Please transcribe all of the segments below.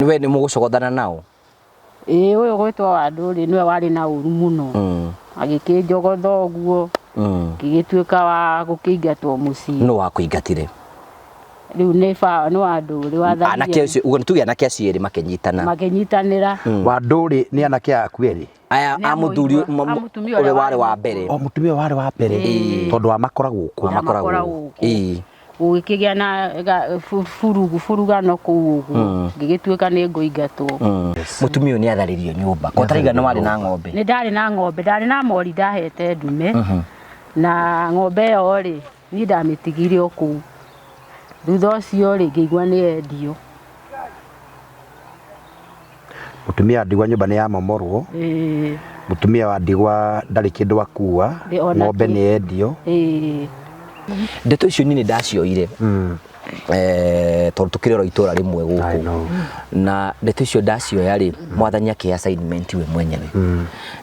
We nĩ mũgũcogothana nao? Ĩĩ ũyũ gwĩtwo Wandũrĩ nĩwe warĩ na ũru mũno. Agĩkĩnjogotha ũguo, ngĩgĩtuĩka wa gũkĩingatwo mũciĩ. Nũ wakũingatire? Rĩu nĩ ba nĩ Wandũrĩ watharire. Anake acio, ũguo nĩ tuge anake acio erĩ makĩnyitana. Makĩnyitanĩra. Wandũrĩ nĩ anake aku erĩ? Aya Nĩ a mũthuri a mũtumia ũrĩa ũrĩa warĩ wa warĩ mbere. O mũtumia warĩ wa mbere tondũ wamakoragwo kũ? Wamakoragwo kũ. Ĩĩ. Gũgĩkĩgĩa na burugu burugano kũu ũguo, ngĩgĩtuĩka nĩ ngũingatwo. Mũtumia ũyũ nĩ atharĩrio nyũmba. Ko taraiga nĩ warĩ na ng'ombe. Nĩ ndarĩ na ng'ombe, ndarĩ na mori ndahete ndume, na ng'ombe ĩyo rĩ, niĩ ndamĩtigire o kũu. Thutha ũcio rĩ, ngĩigua nĩ yendio. Mũtumia wa ndigwa nyũmba nĩ yamomorwo, Ĩĩ. mũtumia wa ndigwa ndarĩ kĩndũ akua, Ndĩ ona ng'ombe kĩ. nĩ yendio. Ĩĩ. Ndeto icio niĩ nĩ ndacioire tondũ tũkĩrĩ oro itũra rĩmwe I gũkũ know. na ndeto icio ndacioya rĩ mwathani akĩhe assignment we mwenyewe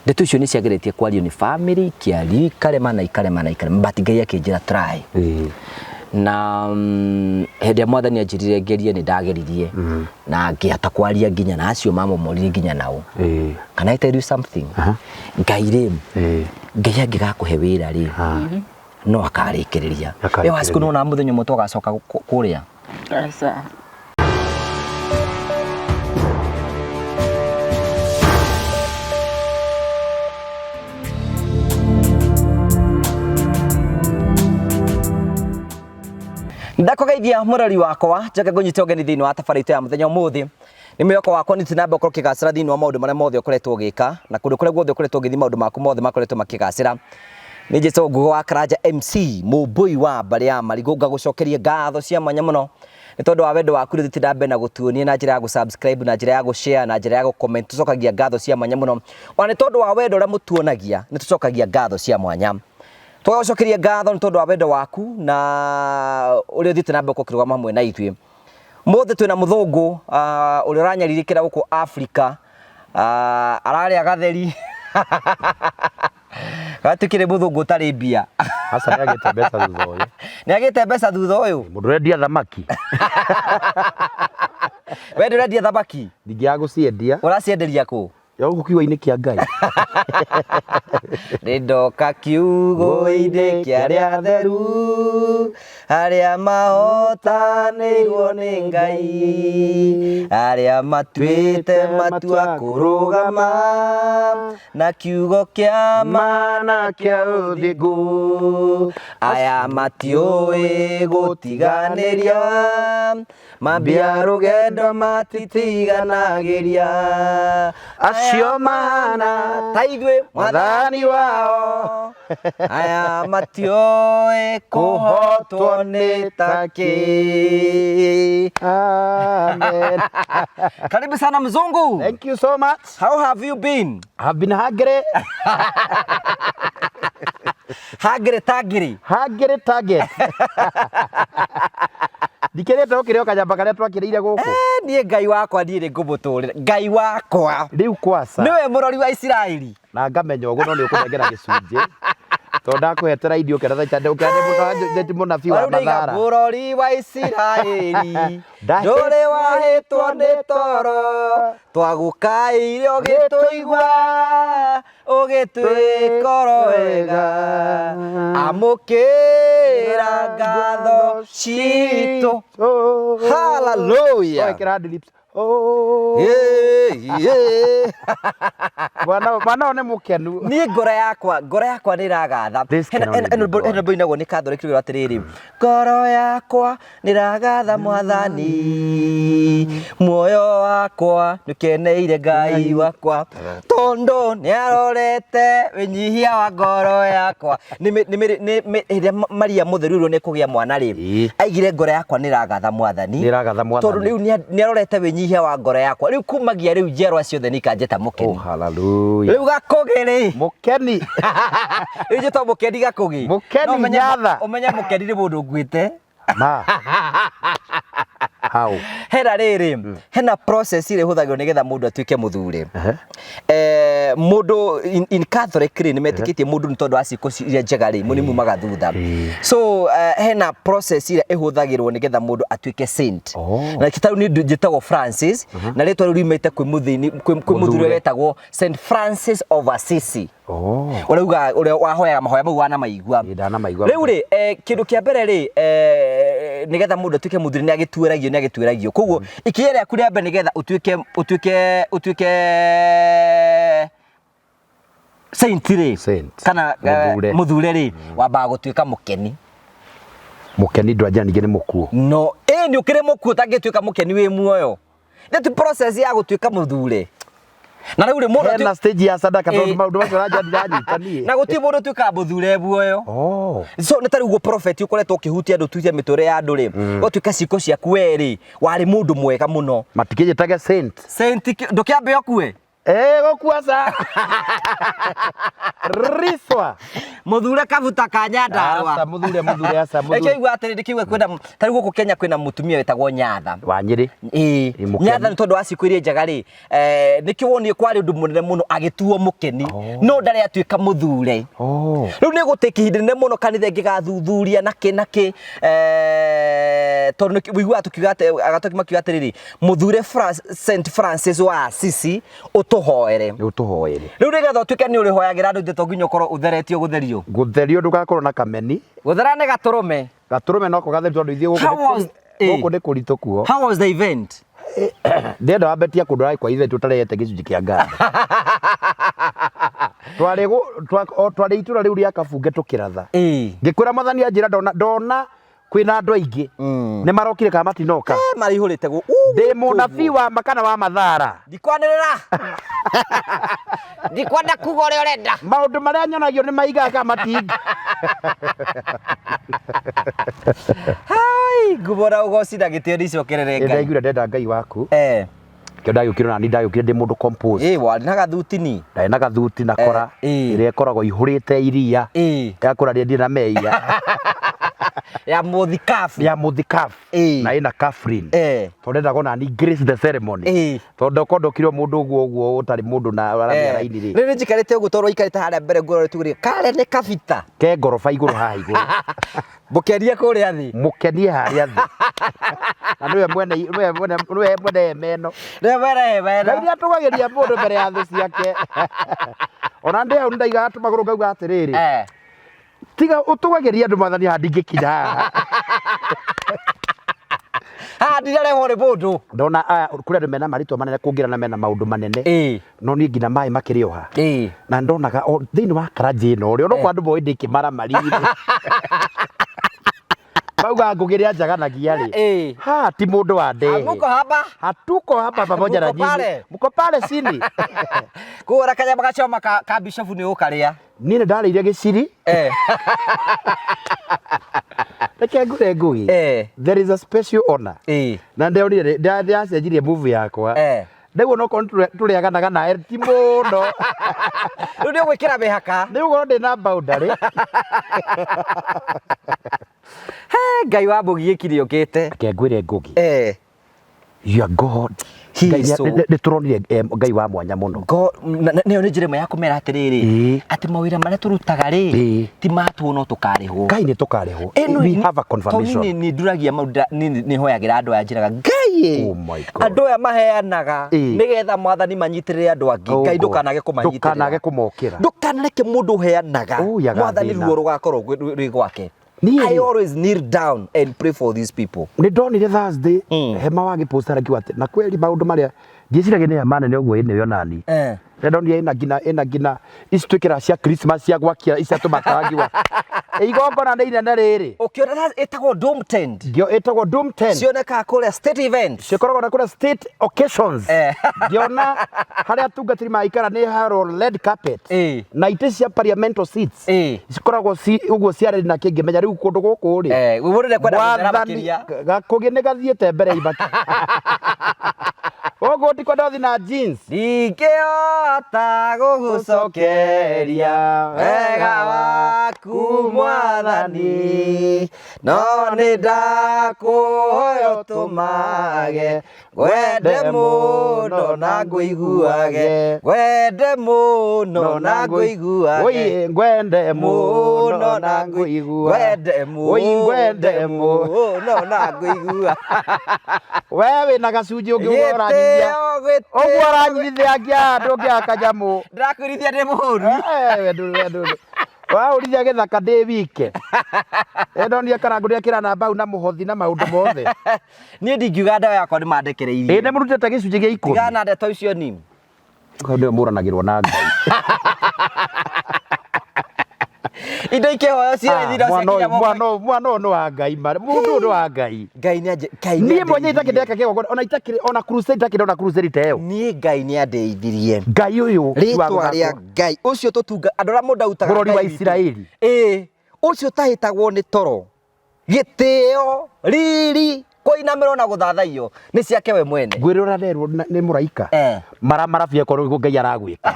ndeto icio nĩ ciageretie kwario nĩ family ikĩario ikarema na ikarema na ikarema but Ngai akĩnjĩra try Ĩĩ. Na hĩndĩ ĩrĩa mwathani anjĩrire ngerie nĩ ndageririe na ngĩhota kwaria nginya na acio mamomorire nginya nao. Ĩĩ. Can I tell you something? Aha. Ngai rĩ, Ĩĩ. Ngai angĩgakũhe wĩra rĩ, no akarĩkĩrĩria. Akarĩkĩrĩria. Ĩ Wacikũ nĩwona mũthenya ũmwe tũgacoka kũrĩa? Aca. Ndakũgeithia mũrori wakwa, njoke ngũnyite ũgeni thĩinĩ wa tabarĩra itũ ya mũthenya ũmũthĩ. Nĩ mwĩhoko wakwa nĩ na mbere ũkorwo ũkĩgacĩra thĩinĩ wa maũndũ marĩa mothe ũkoretwo ũgĩka na kũndũ kũrĩa guothe ũkoretwo ũgĩthiĩ maũndũ maku mothe makoretwo makĩgacĩra. Nĩ njĩtagwo Ngugi wa Karanja MC, mũmbũi wa mbarĩ ya Marigũ, ngagũcokeria ngatho cia mwanya mũno nĩ tondũ wa wendo waku rĩu ũthiĩte na mbere na gũtuonia na njĩra ya gũ-subscribe, na njĩra ya gũ-share, na njĩra ya gũ-comment. Tũcokagia ngatho cia mwanya mũno. Ona nĩ tondũ wa wendo ũrĩa mũtuonagia, nĩ tũcokagia ngatho cia mwanya. Tũgagũcokeria ngatho nĩ tondũ wa wendo waku na ũrĩa ũthiĩte na mbere gũkorwo ũkĩrũgama hamwe na ithuĩ. Mũthĩ twĩna mũthũngũ ũrĩa ũranyarirĩkĩra gũkũ Afrika, ararĩa gatheri gatikĩrĩ mũthũngũ ũtarĩ mbia. Aca nĩ agĩte mbeca thutha ũyũ. Nĩ agĩte mbeca thutha ũyũ? Mũndũ ũrendia thamaki. We ndũrendia thamaki? Ndingĩaga gũciendia. Ũracienderia kũ? Yo gũkũ kiugo-inĩ kĩa Ngai. Nĩ ndoka kiugo-inĩ kĩa arĩa atheru, arĩa mahotanĩirwo nĩ Ngai, arĩa matuĩte matua kũrũgama na kiugo kĩa ma na kĩa ũthingu, aya matiũĩ gũtiganĩria. Mambia rũgendo matitiganagĩria, acio mahana ta ithuĩ mwathani wao, aya matiũĩ kũhotwo nĩ takĩ. Amen. Karibu sana mzungu. Thank you so much. How have you been? I've been hungry. Hungry tangiri. Hungry target. Ndikĩrĩte gũkĩrĩa o kanyamba karĩa twakĩrĩire gũkũ. Eh, niĩ Ngai wakwa niĩ nĩ ngũmũtũrĩra. Ngai wakwa. Rĩu kwaca. Nĩwe mũrori wa Isiraeli. Na ngamenya ũguo no nĩ ũkũnengera gĩcunjĩ. Tondũ ndakũhetera irio ũkĩra thaa ũkĩra nĩ mũnabii wa Rĩu ndaiga Mathara. mũrori wa Isiraeli. Ndahĩ- Ndũrĩ wahĩtwo nĩ toro. Twagũkaĩire ũgĩtũigua. Ũgĩtwĩka oro wega. Amũkĩra ngatho citũ. Hallelujah. Ĩkĩra hand lips. Oh. Yeah, yeah. Mwana mwana ũyũ nĩ mũkenu. Niĩ ngoro yakwa nĩ ĩragatha. This can only be God. Hena rwĩmbo inagwo nĩ Catholic rwĩrwo atĩrĩrĩ, ngoro yakwa nĩ ĩragatha mwathani, muoyo wakwa nĩ ũkeneire Ngai wakwa, tondũ nĩ arorete wĩnyihia wa ngoro yakwa. Nĩ hĩndĩ ĩrĩa Maria mũtheru erwo nĩ ekũgĩa mwana rĩ, aigire ngoro yakwa nĩ ĩragatha mwathani, Nĩ ĩragatha mwathani. Tondũ rĩu nĩ arorete wĩnyihia wa ngoro yakwa. Rĩu kumagia rĩu njiarwa ciothe nĩ ikanjĩta mũkeni. Oh, hallelujah. Rĩu Gakũgĩ rĩ. Mũkeni. Rĩu njĩtwo Mũkeni Gakũgĩ. Mũkeni No Nyatha. ũmenye Mũkeni nĩ mũndũ ũkuĩte. Ma. How? Hena rĩrĩ, hena process ĩrĩa ĩhũthagĩrwo nĩgetha mũndũ atuĩke mũthure. Ehe. Mũndũ in Catholic rĩ, nĩ metĩkĩtie mũndũ nĩ tondũ wa ciĩko iria njega rĩ, nĩ mumaga thutha. So hena process ĩrĩa ĩhũthagĩrwo nĩgetha mũndũ atuĩke saint. Oh. Na kĩtarũ nĩ njĩtagwo Francis, na rĩtwa rĩu riumĩte kwĩ mũthĩni kwĩ mũthuri Mũthure. wetagwo Saint Francis of Assisi. Oh. Ũrĩa uga ũrĩa wahoyaga mahoya mau wanamaigua. Ĩ, ndanamaigua. Rĩu rĩ, kĩndũ kĩa mbere rĩ, nĩgetha mũndũ atuĩke mũthuri nĩ agĩtuĩragio nĩ agĩtuĩragio. Koguo ikinya rĩaku rĩa mbere nĩgetha ũtuĩke saint rĩ, Saint. kana Mũthure. mũthure rĩ, wambaga gũtuĩka mũkeni. Mũkeni ndwanja ningĩ nĩ mũkuũ. No, ĩ nĩ ũkĩrĩ mũkuũ ũtangĩtuĩka mũkeni wĩ muoyo. Nĩ ti process ya gũtuĩka mũthure. Na rĩu rĩ, mũndũ Hena stage ya sadaka Ĩ. tondũ maũndũ macio ũranja ndiranyita niĩ. Na gũtirĩ mũndũ ũtuĩkaga mũthure muoyo. Oh. So nĩ ta rĩu ũguo prophet ũkoretwo ũkĩhutia andũ tuitie mĩtũrĩre ya andũ rĩ, ũgatuĩka ciĩko ciaku we rĩ, warĩ mũndũ mwega mũno. Matikĩnjĩtage saint. Saint ndũkĩambe ũkue. Eh, gũkua ca. Riswa. Mũthure kabuta ka Nyandarũa. Aca, mũthure, mũthure, aca, mũthure. Nĩkĩo igua atĩrĩ, nĩkĩo igua kwĩna, ta rĩu gũkũ Kenya kwĩna mũtumia wĩtagwo Nyatha. Wa Nyĩrĩ. Ĩĩ. Ĩ, mũkeni. Nyatha nĩ tondũ wa ciĩko iria njega rĩ, nĩkĩo wonire kwarĩ ũndũ mũnene mũno agĩtuo mũkeni, Oh. no ndarĩ atuĩka mũthure. Oh. Rĩu nĩ gũtĩka ihinda inene mũno kanitha ĩngĩgathuthuria nakĩ nakĩ, tondũ nĩkĩ- ũiguaga tũkiuga atĩ, agatoki makiuga atĩrĩrĩ, mũthure Saint Francis wa Assisi ũtũhoere. Nĩ ũtũhoere. Rĩu nĩgetha ũtuĩke nĩ ũrĩhoyagĩra andũ ithe to nginya ũkorwo ũtheretio gũtherio. Gũtherio ndũgakorwo na kameni. Gũthera nĩ gatũrũme. Gatũrũme noko gatheru tondũ ithuĩ gũkũ How nĩ kũri- was- ĩ. gũkũ nĩ kũritũ kuo. How was the event? Ndĩrenda wambetia kũndũ ũrarĩ kwa ithe tũtarehete gĩcunjĩ kĩa ngano. Twarĩ o twarĩ itũra rĩu rĩa Kabunge tũkĩratha. Ĩ. Ngĩkwĩra mwathani anjĩra ndona kwĩna andũ aingĩ. Nĩ marokire kana matinoka. Marĩihũrĩte Ndĩ mũnabii wa ma kana wa mathara. Ndikwanĩrĩra. Ndikwenda kuga ũrĩa ũrenda. Maũndũ marĩa nyonagio nĩ maigaga kana matinga. Hai, ngumo na ũgoci na gĩtĩo nĩicokerere Ngai. Ndaiguire ndenda Ngai waku. Kĩo ndagĩũkire ona niĩ ndagĩũkire ndĩ mũndũ compose. Ĩ, warĩ na gathutini. Ndarĩ na gathuti na kora ĩrĩa ĩkoragwo ihũrĩte iria. Ya kũraria ndirĩ na meia. Ya mũthikabu. Ya mũthikabu. Na ĩna Catherine. Tondũ ndendaga ona niĩ grace the ceremony. Tondũ okorwo ndokire mũndũ ũguo ũguo ũtarĩ mũndũ na aramia raini rĩ. Rĩu nĩnjikarĩte ũguo tondũ waikarĩte harĩa mbere ngũrore tu rĩ, kare nĩ kabita. Ke ngoroba igũrũ haha igũrũ. Mũkenie kũrĩa thĩ. Mũkenie harĩa thĩ. Na nĩwe mwene, nĩwe mwene, nĩwe mwene hema ĩno. Nĩwe mwene hema ĩno. Ngai nĩatũgagĩria mũndũ mbere ya thũ ciake. Ona ndĩ hau nĩndaigaga tũmagũrũ ngauga atĩrĩrĩ. Tiga ũtũgagĩria andũ mwathani haha ndingĩkinya haha. Haha ndirarehwo nĩ mũndũ. Ndona aya kũrĩ andũ mena marĩtwa manene kũngĩra na mena maũndũ manene. No niĩ nginya maĩ makĩrĩ o ha. Na ndonaga o thĩinĩ wa karanjĩ ĩno rĩ, onokorwo andũ moĩ ndĩ kĩmaramari rĩ. Mauga ngũgĩ rĩa njaganagia rĩ. Ha ti mũndũ wa ndehe. Muko hapa? Hatuko hapa pamoja na Muko nyinyi. pale? Muko pale chini. Koguo ona kanyama gacoma ka bishop nĩ ũkarĩa. Niĩ nĩ ndarĩire gĩciri. Reke ngũre ngũgĩ. There is a special honor. Na ndĩronire ndĩracenjirie move yakwa. Rĩu onokorwo nĩ tũrĩaganaga nawe ti mũno. Rĩu nĩ ũgwĩkĩra mĩhaka. Nĩ ũgũkorwo ndĩ na boundary. He, Ngai wa mũgiĩki nĩ okĩte. Reke ngwĩre Ngũgĩ. Your God. He Ngai is so nĩ tũronire Ngai wa mwanya mũno. God, nĩyo nĩ njĩra ĩmwe ya kũmera atĩrĩrĩ, atĩ mawĩra marĩa tũrutaga rĩ, ti ma tũhũ no tũkarĩhwo. Ngai nĩ tũkarĩhwo. Ĩno We have a confirmation. Tondũ niĩ nĩ nduragia mau, niĩ nĩ hoyagĩra andũ aya njĩraga, Ngai ĩ, Oh my God. andũ aya maheanaga nĩgetha mwathani manyitĩrĩre andũ angĩ. Oh Ngai God. ndũkanage kũmanyitĩrĩra. Ndũkanage kũmokĩra. Ndũkanareke mũndũ ũheanaga. Oh, yaga Mwathani thĩna. ruo rũgakorwo rwĩ gwake. Niĩ I always kneel down and pray for these people. Nĩ ndonire Thursday hema wa gĩposta arakiuga atĩ na kweri maũndũ marĩa ndieciragia nĩ hema nene ũguo ĩnĩyo nani. Nĩ ndonire ĩna nginya ici twĩkĩraga cia Christmas cia gwakia ici cia tũmatawa Igongona nĩ inene rĩrĩ. Ũkĩona ĩtagwo dome tent. Ngĩo ĩtagwo dome tent. Cionekaga kũrĩa state events. Cikoragwo na kũrĩa state occasions. Ngĩona harĩa atungatĩri maikara nĩ harwo red carpet. Na itĩ cia parliamental seats. Cikoragwo ci ũguo ciarĩ na kĩngĩmenya rĩu kũndũ gũkũ rĩ. Mũndũ nĩekwenda gũthera Mwathani, makĩria. Gakũgĩ nĩ gathiĩte mbere ibaki. Gũkũ Ũguo ndikwenda ũthiĩ na jeans. Ndingĩhota gũgũcokeria wega waku mwathani, no nĩ ndakũhoya ũtũmage ngwende mũno na ngũiguage, ngwende mũno na ngũiguage. Oi, ngwende mũno na ngũigua. Ngwende Oi, ngwende mũno. mũno na ngũigua. We wĩna gacunjĩ ũngĩ ũguo ũranyithia. Gĩtĩo, gĩtĩo. Ũguo ũranyitithagia andũ ũngĩaga kanyamũ. Ndĩrakwĩrithia ndĩ mũhũru. Eh, we ndũrĩ, we ndũrĩ. Waũrithia gĩthaka ndĩ wike. Ndonire karangũ nĩekĩra namba hau na mũhothi na maũndũ mothe. Niĩ ndingiuga ndawa yakwa nĩ mandekereirie. Ĩ nĩ mũrutĩte gĩcunjĩ gĩa ikũmi. Tigana na ndeto icio ni. Hau nĩho mũranagĩrwo na Ngai. Indo ikĩhoyo ciĩ thinda Mwana ũyũ mwana ũyũ mwana ũyũ nĩ wa Ngai mara. Mũndũ ũyũ nĩ wa Ngai. Ngai nĩ anje Ngai nĩ Niĩ mwenye itakĩ andeithirie. ndeka kĩgongona ona itakĩrĩ ona crusade itakĩrĩ ona crusade ta ĩyo. Niĩ Ngai nĩ andeithirie. Ngai ũyũ ti wa Rĩtwa rĩa gũthakwo. Ngai ũcio tũtunga andũ arĩa mũndũ arutaga Mũrori wa Ngai witũ. Isiraeli. Ĩĩ ũcio ũtahĩtagwo nĩ toro gĩtĩo riri kũinamĩrwo na gũthathaiyo nĩ ciake we mwene. Ngwĩre ũrĩa nderwo nĩ mũraika. Eh. Maramara biũ akorwo nĩguo Ngai aragwĩka.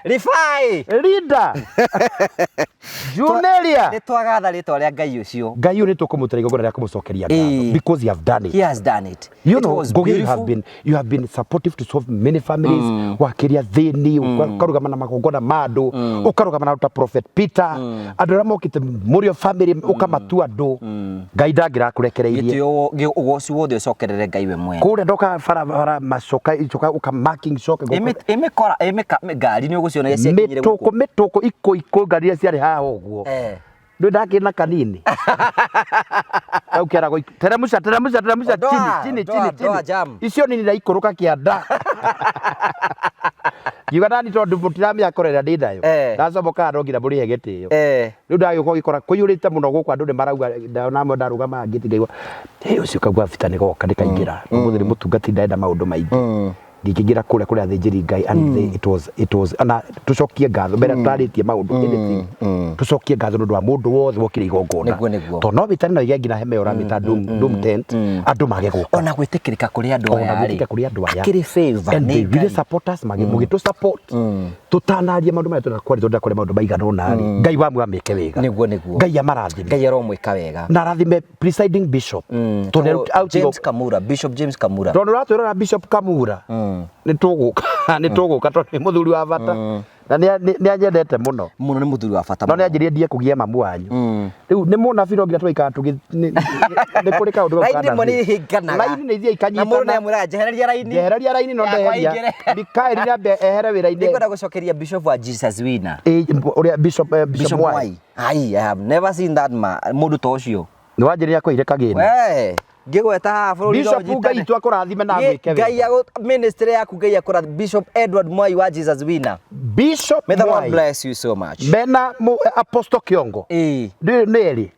Rifai Linda. Junelia. nĩ twagatha rĩtwa rĩa Ngai ũcio. Ngai ũyũ nĩ tũkũmũtĩra igongona rĩa kũmũcokeria ngatho Ĩĩ. because you have done it. He has done it. You It know, was Ngugi, you have beautiful. been you have been supportive to so many families mm. Wakiria thini ukarugama na magongona ma andu ukarugama na ta Prophet Peter andu aria mokite Murio family ukamatua andu Ngai ndangirakurekereirie Gĩtĩo ũgoci wothe ũcokerere Ngai we mwene. kuria ndoka barabara macoka icoka uka marking coke Ĩmĩkora ĩmĩka ngari nĩ ũgũciona iria ciakinyire mituku gũkũ. mituku ikũ ikũ ngari iria ciarĩ haha ũguo Eh. ndå ndakĩ na kanini kau keragwo teremusha teremusha teremusha Ondoa, chini chini ondoa, chini ondoa chini jam. icio nini ndaikũrũka kĩanda ngiuga nani tondũ mũtiramenya kora ĩrĩa ndĩ nayo Eh. ndacomokaga no nginya mũrĩhe gĩtĩo Eh. rĩu ndagĩũka ũgĩkora kũiyũrĩte mũno gũkũ andũ nĩ marauga namwe ndarũgama ngĩti ngaigua hey, ũcio kaugua bita nĩ goka nĩ kaingĩra ũmũthĩ nĩ mũtungati ndarenda maũndũ maingĩ ngĩkĩingĩra kũrĩa kũrĩa athĩnjĩri Ngai and they, it was na tũcokie ngatho mbere tũtarĩtie maũndũ anything tũcokie ngatho nĩ ũndũ wa mũndũ wothe wokire igongona Nĩguo, nĩguo. tondũ no wĩtane no ĩgĩe nginya hema ĩyo ũramĩta doom tent andũ mage gũka Ona gwĩtĩkĩrĩka kũrĩ andũ ona aya rĩ. gwĩtĩkĩra kũrĩ andũ aya Akĩrĩ favor and nĩ they really Ngai. support us magi mũgĩtũ support tũtanaria maũndũ marĩa tũrenda kwaria tũrenda kwaria maũndũ maigana ũna rĩ Ngai wa muoyo amĩke wega Nĩguo, nĩguo. Ngai amarathime Ngai aromwĩka wega. na arathime presiding bishop tondũ Tondũ James Kamura, Bishop James Kamura. tondũ ũratwĩrora Bishop Kamura nĩ tũgũka nĩ tũgũka tondũ nĩ mũthuri wa bata na nĩ anyendete mũno Mũno nĩ mũthuri wa bata no nĩ mũno. anjĩrire ndie kũgia mamu wanyu rĩu nĩ mũnabi no nginya tũgaikara tũgĩ nĩ kũrĩ kaũndũ kau Raini ka ĩmwe nĩ nabii. ihĩnganaga. Raini nĩ ithiaga Na mũndũ ikanyitana nĩamwĩraga njehereria raini. njehereria raini no Yakwa ndeheria ĩingĩre. Mikaeli nĩambe ehere wĩra-inĩ Nĩngwenda gũcokeria Bishop wa Jesus Winner. Ĩ, ũrĩa Bishop Bishop Bishop Mwai Mwai. Ai, I have never seen that man. Mũndũ ta ũcio. nĩ wanjĩrĩria kũire kagĩna We, ngĩgweta haha bũrũri no Bishop Ngai ũnyitane. itũ akũrathime na agwĩke Ngai wega ministry yaku Ngai akũrathime. Bishop Edward Mwai wa Jesus Winner. Bishop May the Lord Mwai bless you so much. mena Apostle Kiongo Ĩĩ. nĩ erĩ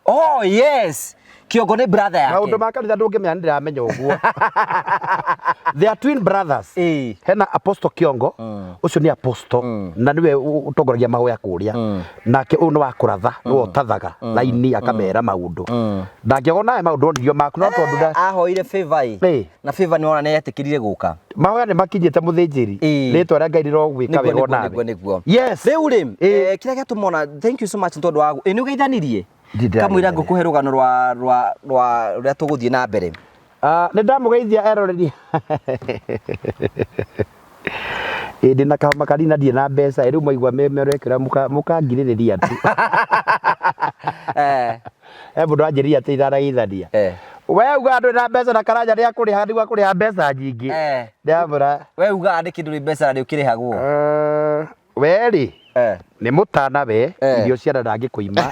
Oh yes. Kiongo nĩ brother yake. maũndũ ma kanitha ndũngĩmenya nĩ ndĩramenya ũguo they are twin brothers Ĩĩ. hena Apostle Kiongo ũcio nĩ apostle na nĩwe ũtongoragia mahoya kũrĩa nake ũyũ nĩ wa kũratha nĩwe ũtathaga raini akamera maũndũ ndangĩaga nawe maũndũ onirio maku no tondũ Ahoire favor ĩ. Ĩĩ. Na favor nĩ wona nĩ etĩkĩrire gũka. mahoya nĩ makinyĩte mũthĩnjĩri Ĩĩ. rĩtwa rĩa Ngai rĩrogwĩka Nĩguo wega nĩguo onawe nĩguo nĩguo. yes Rĩu rĩ, Ĩĩ. kĩrĩa gĩatũma ona thank you so much nĩ tondũ wa ĩ nĩ ũgeithanirie. Ndĩ Kamũira ndĩrageithania. ngũkũhe rũgano rwa rwa rwa rũrĩa tũgũthiĩ na mbere. Ah, nĩ ndamũgeithia eroreri ĩ ndĩ na kahoma kanini na ndirĩ na mbeca ĩ rĩu mwaigua merekera mũkangirĩrĩria tu Eh. he mũndũ anjĩrire atĩ ndarageithania Eh. we uga ndũrĩ na mbeca na karanja nĩ akũrĩha nĩguo akũrĩha mbeca nyingĩ Eh. ndamũra We ugaga nĩkĩ ndũrĩ mbeca na nĩ ũkĩrĩhagwo. we rĩ Eh. nĩ mũtana we Eh. irio cia nda ndangĩkũima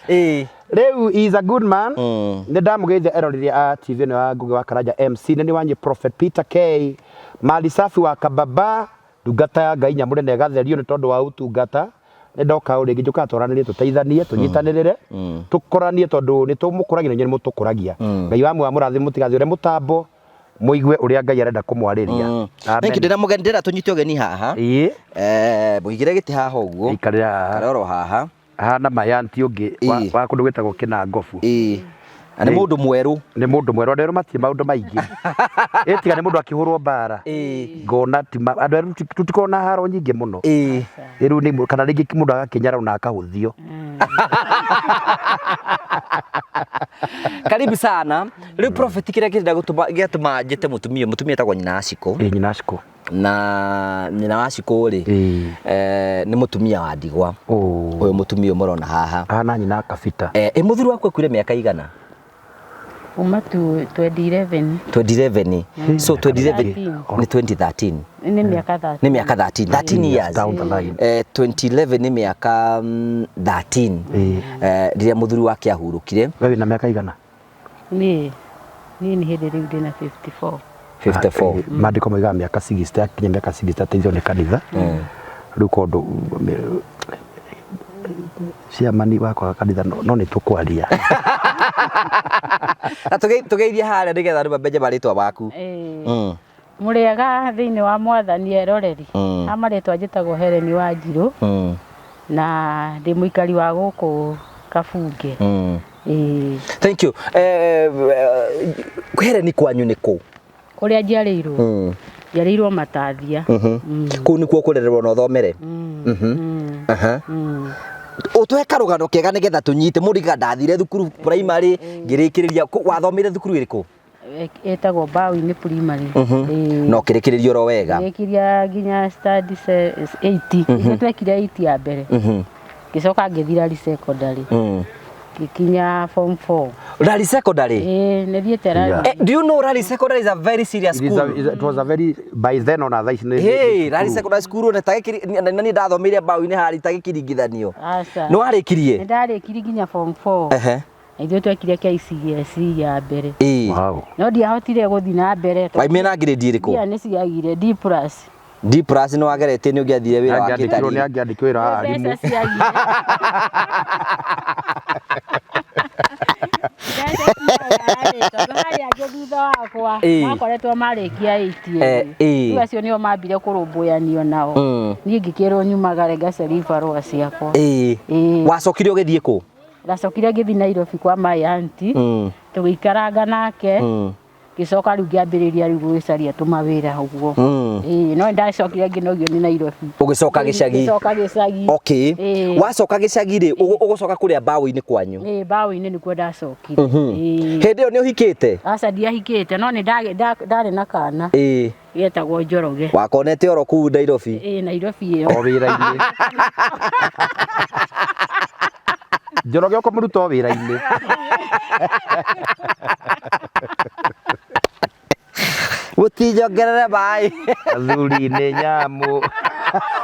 Ĩĩ. rĩu he is a good man nĩ ndamũgeithia eroreri a TV ĩno ya Ngugi wa Karanja MC nĩ nĩ wanyu Prophet Peter K Mali safi wa Kababa ndungata ya Ngai nyamũre na ĩgatherio nĩ tondũ wa ũtungata nĩ ndoka o rĩngĩ njũkaga twaranĩrie tũteithanie tũnyitanĩrĩre tũkũranie tondũ nĩ tũmũkũragia na inyuĩ nĩ mũtũkũragia Ngai wa muoyo amũrathime mũtigathiũre mũtambo mũigue ũrĩa Ngai arenda kũmwarĩria Thank you ndĩna mũgeni ndĩrenda tũnyite ũgeni haha. ĩĩ Eh, mũigĩre gĩtĩ haha ũguo. ikarĩra haha Karoro haha. hana mayanti ũngĩ Ĩĩ. wa kũndũ gwĩtagwo Kĩnangobu Ĩĩ. Na nĩ mũndũ mwerũ. Nĩ mũndũ mwerũ, andũ erũ matirĩ maũndũ maingĩ. Ĩ tiga nĩ mũndũ akĩhũrwo mbara. Ngona ti andũ erũ tũtikoragwo na haro nyingĩ mũno. Ĩ rĩu nĩ kana rĩngĩ mũndũ agakĩnyararwo na akahũthio. Karibu sana. Rĩu prophet kĩrĩa kĩrenda gũtũma gĩatũma njĩte mũtumia, mũtumia etagwo nyina wa Shiko. Ĩ nyina wa Shiko. Na nyina wa Shiko rĩ, nĩ mũtumia wa ndigwa. Ũyũ mũtumia ũyũ mũrona haha. Ahana nyina Kabita. Ĩ mũthuri waku akuire mĩaka igana? Kuma 2011. 2011. So 2011 nĩ 2013. Nĩ mĩaka 13. Nĩ mĩaka 13. 13 years. Down the line. 2011 nĩ mĩaka 13. Rĩrĩa mũthuri wake ahurũkire. We wĩna mĩaka igana? Niĩ nĩ hĩndĩ rĩu ndĩna 54. 54. Maandĩko moigaga mĩaka 60 yakinya mĩaka 60 ateithio nĩ kanitha. Rĩu kondũ ciamani wakwa kanitha no nĩ tũkwaria. Na tũgeithie harĩa nĩgetha andũ mamenye marĩtwa maku. Mũrĩega thĩinĩ wa mwathani eroreri. Ha marĩtwa njĩtagwo Helen Wanjirũ. Na ndĩ mũikari wa gũkũ Kabunge. Thank you. Helen kwanyu nĩ kũ? Kũrĩa njiarĩirwo. Njiarĩirwo Matathia. Kũu nĩkuo kũrererwo na ũthomere? Ũtũhe karũgano kega nĩgetha tũnyite. Mũndũ auga ndathire thukuru primary ngĩrĩkĩrĩria. Wathomire thukuru ĩrĩkũ? Ĩtagwo Mbaũ-inĩ primary. Na ũkĩrĩkĩrĩria oro wega? Ngĩrĩkĩria nginya standard 8. Ithuĩ twekire 8 ya mbere. Ngĩcoka ngĩthiĩ Rari secondary. Ngĩkinya form 4. Rari secondary? Ĩĩ, nĩ thiĩte Rari. Do you know Rari secondary is a very serious school? It was a very, by then ona thaa ici nĩ Hey, Rari secondary school na tagĩkĩri, na niĩ ndathomeire Mbaũ-inĩ harĩa itagĩkĩringithanio. Aca. Nĩ warĩkirie? Nĩ ndarĩkirie nginya form 4. Na ithuĩ twekire KCSE ya mbere. Wow. No ndiahotire gũthiĩ na mbere tondũ Waimire na grade ĩrĩkũ? Mbia nĩ ciagire D plus. D plus nĩ wageretie nĩ ũngĩathire wĩra wa Angĩandĩkirwo gĩtari. nĩ angĩandĩkirwo wĩra wa arimũ. Mbeca ciagire. Mbeca ciaga-rĩ, tondũ harĩa angĩ thutha wakwa makoretwo marĩkia 8 Rĩu acio nĩo mambire kũrũmbũyanio nao. Niĩ ngĩkĩrwo nyumagare ngacarie ibarũa ciakwa. Wacokire ũgĩthiĩ kũ? Ndacokire ngĩthiĩ Nairobi kwa my auntie. Tũgĩikaranga nake. Ngĩcoka rĩu ngĩambĩrĩria rĩu gũgĩcaria tũmawĩra ũguo. Ĩĩ, no ndacokire ngĩnogio nĩ Nairobi. Ũgĩcoka gĩcagi? Ngĩcoka gĩcagi. Okay. Wacoka gĩcagi rĩ, ũgũcoka kũrĩa Mbaũ-inĩ kwanyu? Ĩĩ, Mbaũ-inĩ nĩkuo ndacokire. Ĩĩ. Hĩndĩ ĩyo nĩ ũhikĩte? Aca, ndiahikĩte, no nĩ ndarĩ na kana. Getagwo Njoroge. Wakonete oro kũu Nairobi? Ĩĩ, Nairobi ĩyo. O wĩra-inĩ. Njoroge ũkũmũruta o wĩra-inĩ. Gũtinjongerere maĩ. Athuri nĩ nyamũ.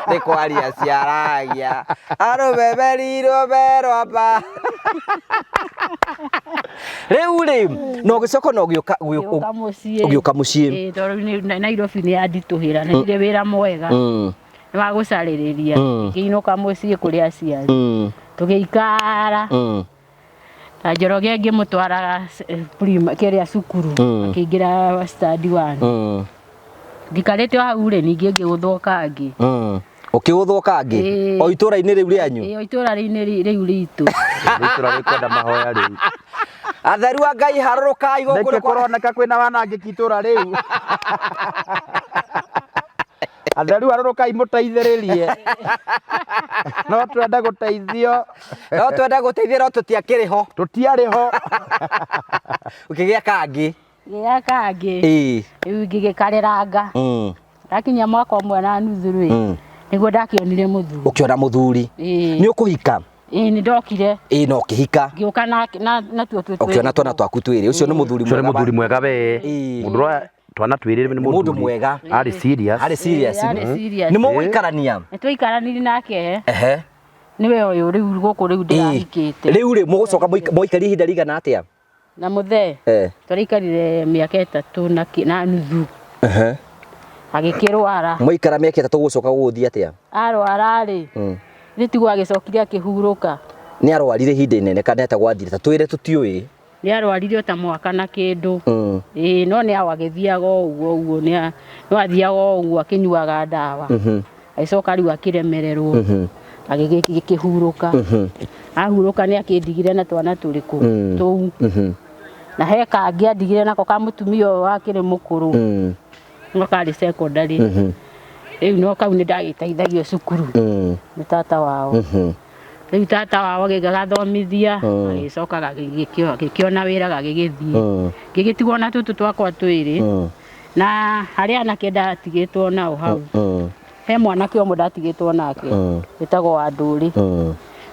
Nĩ kwaria ciaragia. Arũme merirwo merwo ma. Rĩu rĩ, na ũgĩcoka na ũgĩũka, Ũgĩũka mũciĩ. ũgĩũka mũciĩ. Ĩĩ, tondũ Nairobi nĩ yanditũhĩra, na ndirĩ wĩra mwega. Nĩ wa gũcarĩrĩria. Ngĩinũka mũciĩ kũrĩ aciari. Tũgĩikara. Na Njoroge ngĩmũtwara kĩrĩa cukuru, akĩingĩra standard 1. Ngikarĩte o hau rĩ, ningĩ ngĩgũthwo kangĩ. Ũkĩgũthwo kangĩ? Ĩĩ. O itũũra-inĩ rĩu rĩanyu? Ĩĩ, o itũũra-inĩ rĩu ritũ. Nĩ itũũra rĩkwenda mahoya rĩu. Atheru a Ngai harũrũkai gũkũ Nĩkĩ nĩ kwa- kũroneka kwĩna wanangĩki itũũra rĩu? Atheru harũrũkai mũteithĩrĩrie. No twende gũteithio. No twende gũteithio no tũtiakĩrĩ ho. Tũtiarĩ ho. Ũkĩgĩa kangĩ? Ngĩgĩa kangĩ. Ĩĩ. Rĩu ngĩgĩkareranga. Ndakinya mwaka ũmwe na nuthu rĩ, nĩguo ndakĩonire mũthuri. Ũkĩona mũthuri. Ĩĩ. Nĩ ũkũhika? Ĩĩ, nĩ ndokire. Ĩĩ, na ũkĩhika. Ngĩũka natuo twĩ twĩrĩ. Ũkĩona twana twaku twĩrĩ. Ũcio nĩ mũthuri Ũcio nĩ mwega mũthuri mwega we. Ĩĩ. Mũndũ ũrĩa twana twĩrĩ nĩ Mũndũ mũthuri. mwega. Arĩ serious. Arĩ serious. Ĩĩ, arĩ serious. Nĩ mũgũikarania? Nĩ twaikaranirie nake. Ehe. Nĩwe ũyũ rĩu gũkũ rĩu ndĩrahikĩte. Rĩu rĩ, mũgũcoka mũikarie ihinda rĩigana atĩa? Na mũthee. Tũraikarire mĩaka 3 na nuthu. Agĩkĩrwara. Mwaikara mĩaka 3 gũcoka gũgũthiĩ atĩa? Arwara rĩ, nĩ tiguo agĩcokire akĩhurũka. Nĩ arwarire ihinda inene kana nĩ atĩa gwathire? Ta twĩre tũtiũĩ. Nĩ arwarire o ta mwaka na kĩndũ. Ĩĩ, no nĩ agĩthiaga o ũguo ũguo, no athiaga o ũguo akĩnyuaga ndawa. Agĩcoka rĩu akĩremererwo. Agĩkĩhurũka. Ahurũka nĩ akĩndigire na twana tũrĩkũ? Tũu. Na he kangĩ andigire nako ka mũtumia ũyũ wakĩrĩ mũkũrũ. No karĩ secondary. Rĩu no kau nĩ ndagĩteithagio cukuru nĩ tata wao. Rĩu tata wao agĩgagathomithia, agĩcoka gagĩkĩona wĩra gagĩgĩthiĩ. Ngĩgĩtigwo na tũtũ twakwa twĩrĩ. Na harĩ anake ndatigĩtwo nao hau. He mwanake ũmwe ndatigĩtwo nake wĩtagwo Wandũrĩ.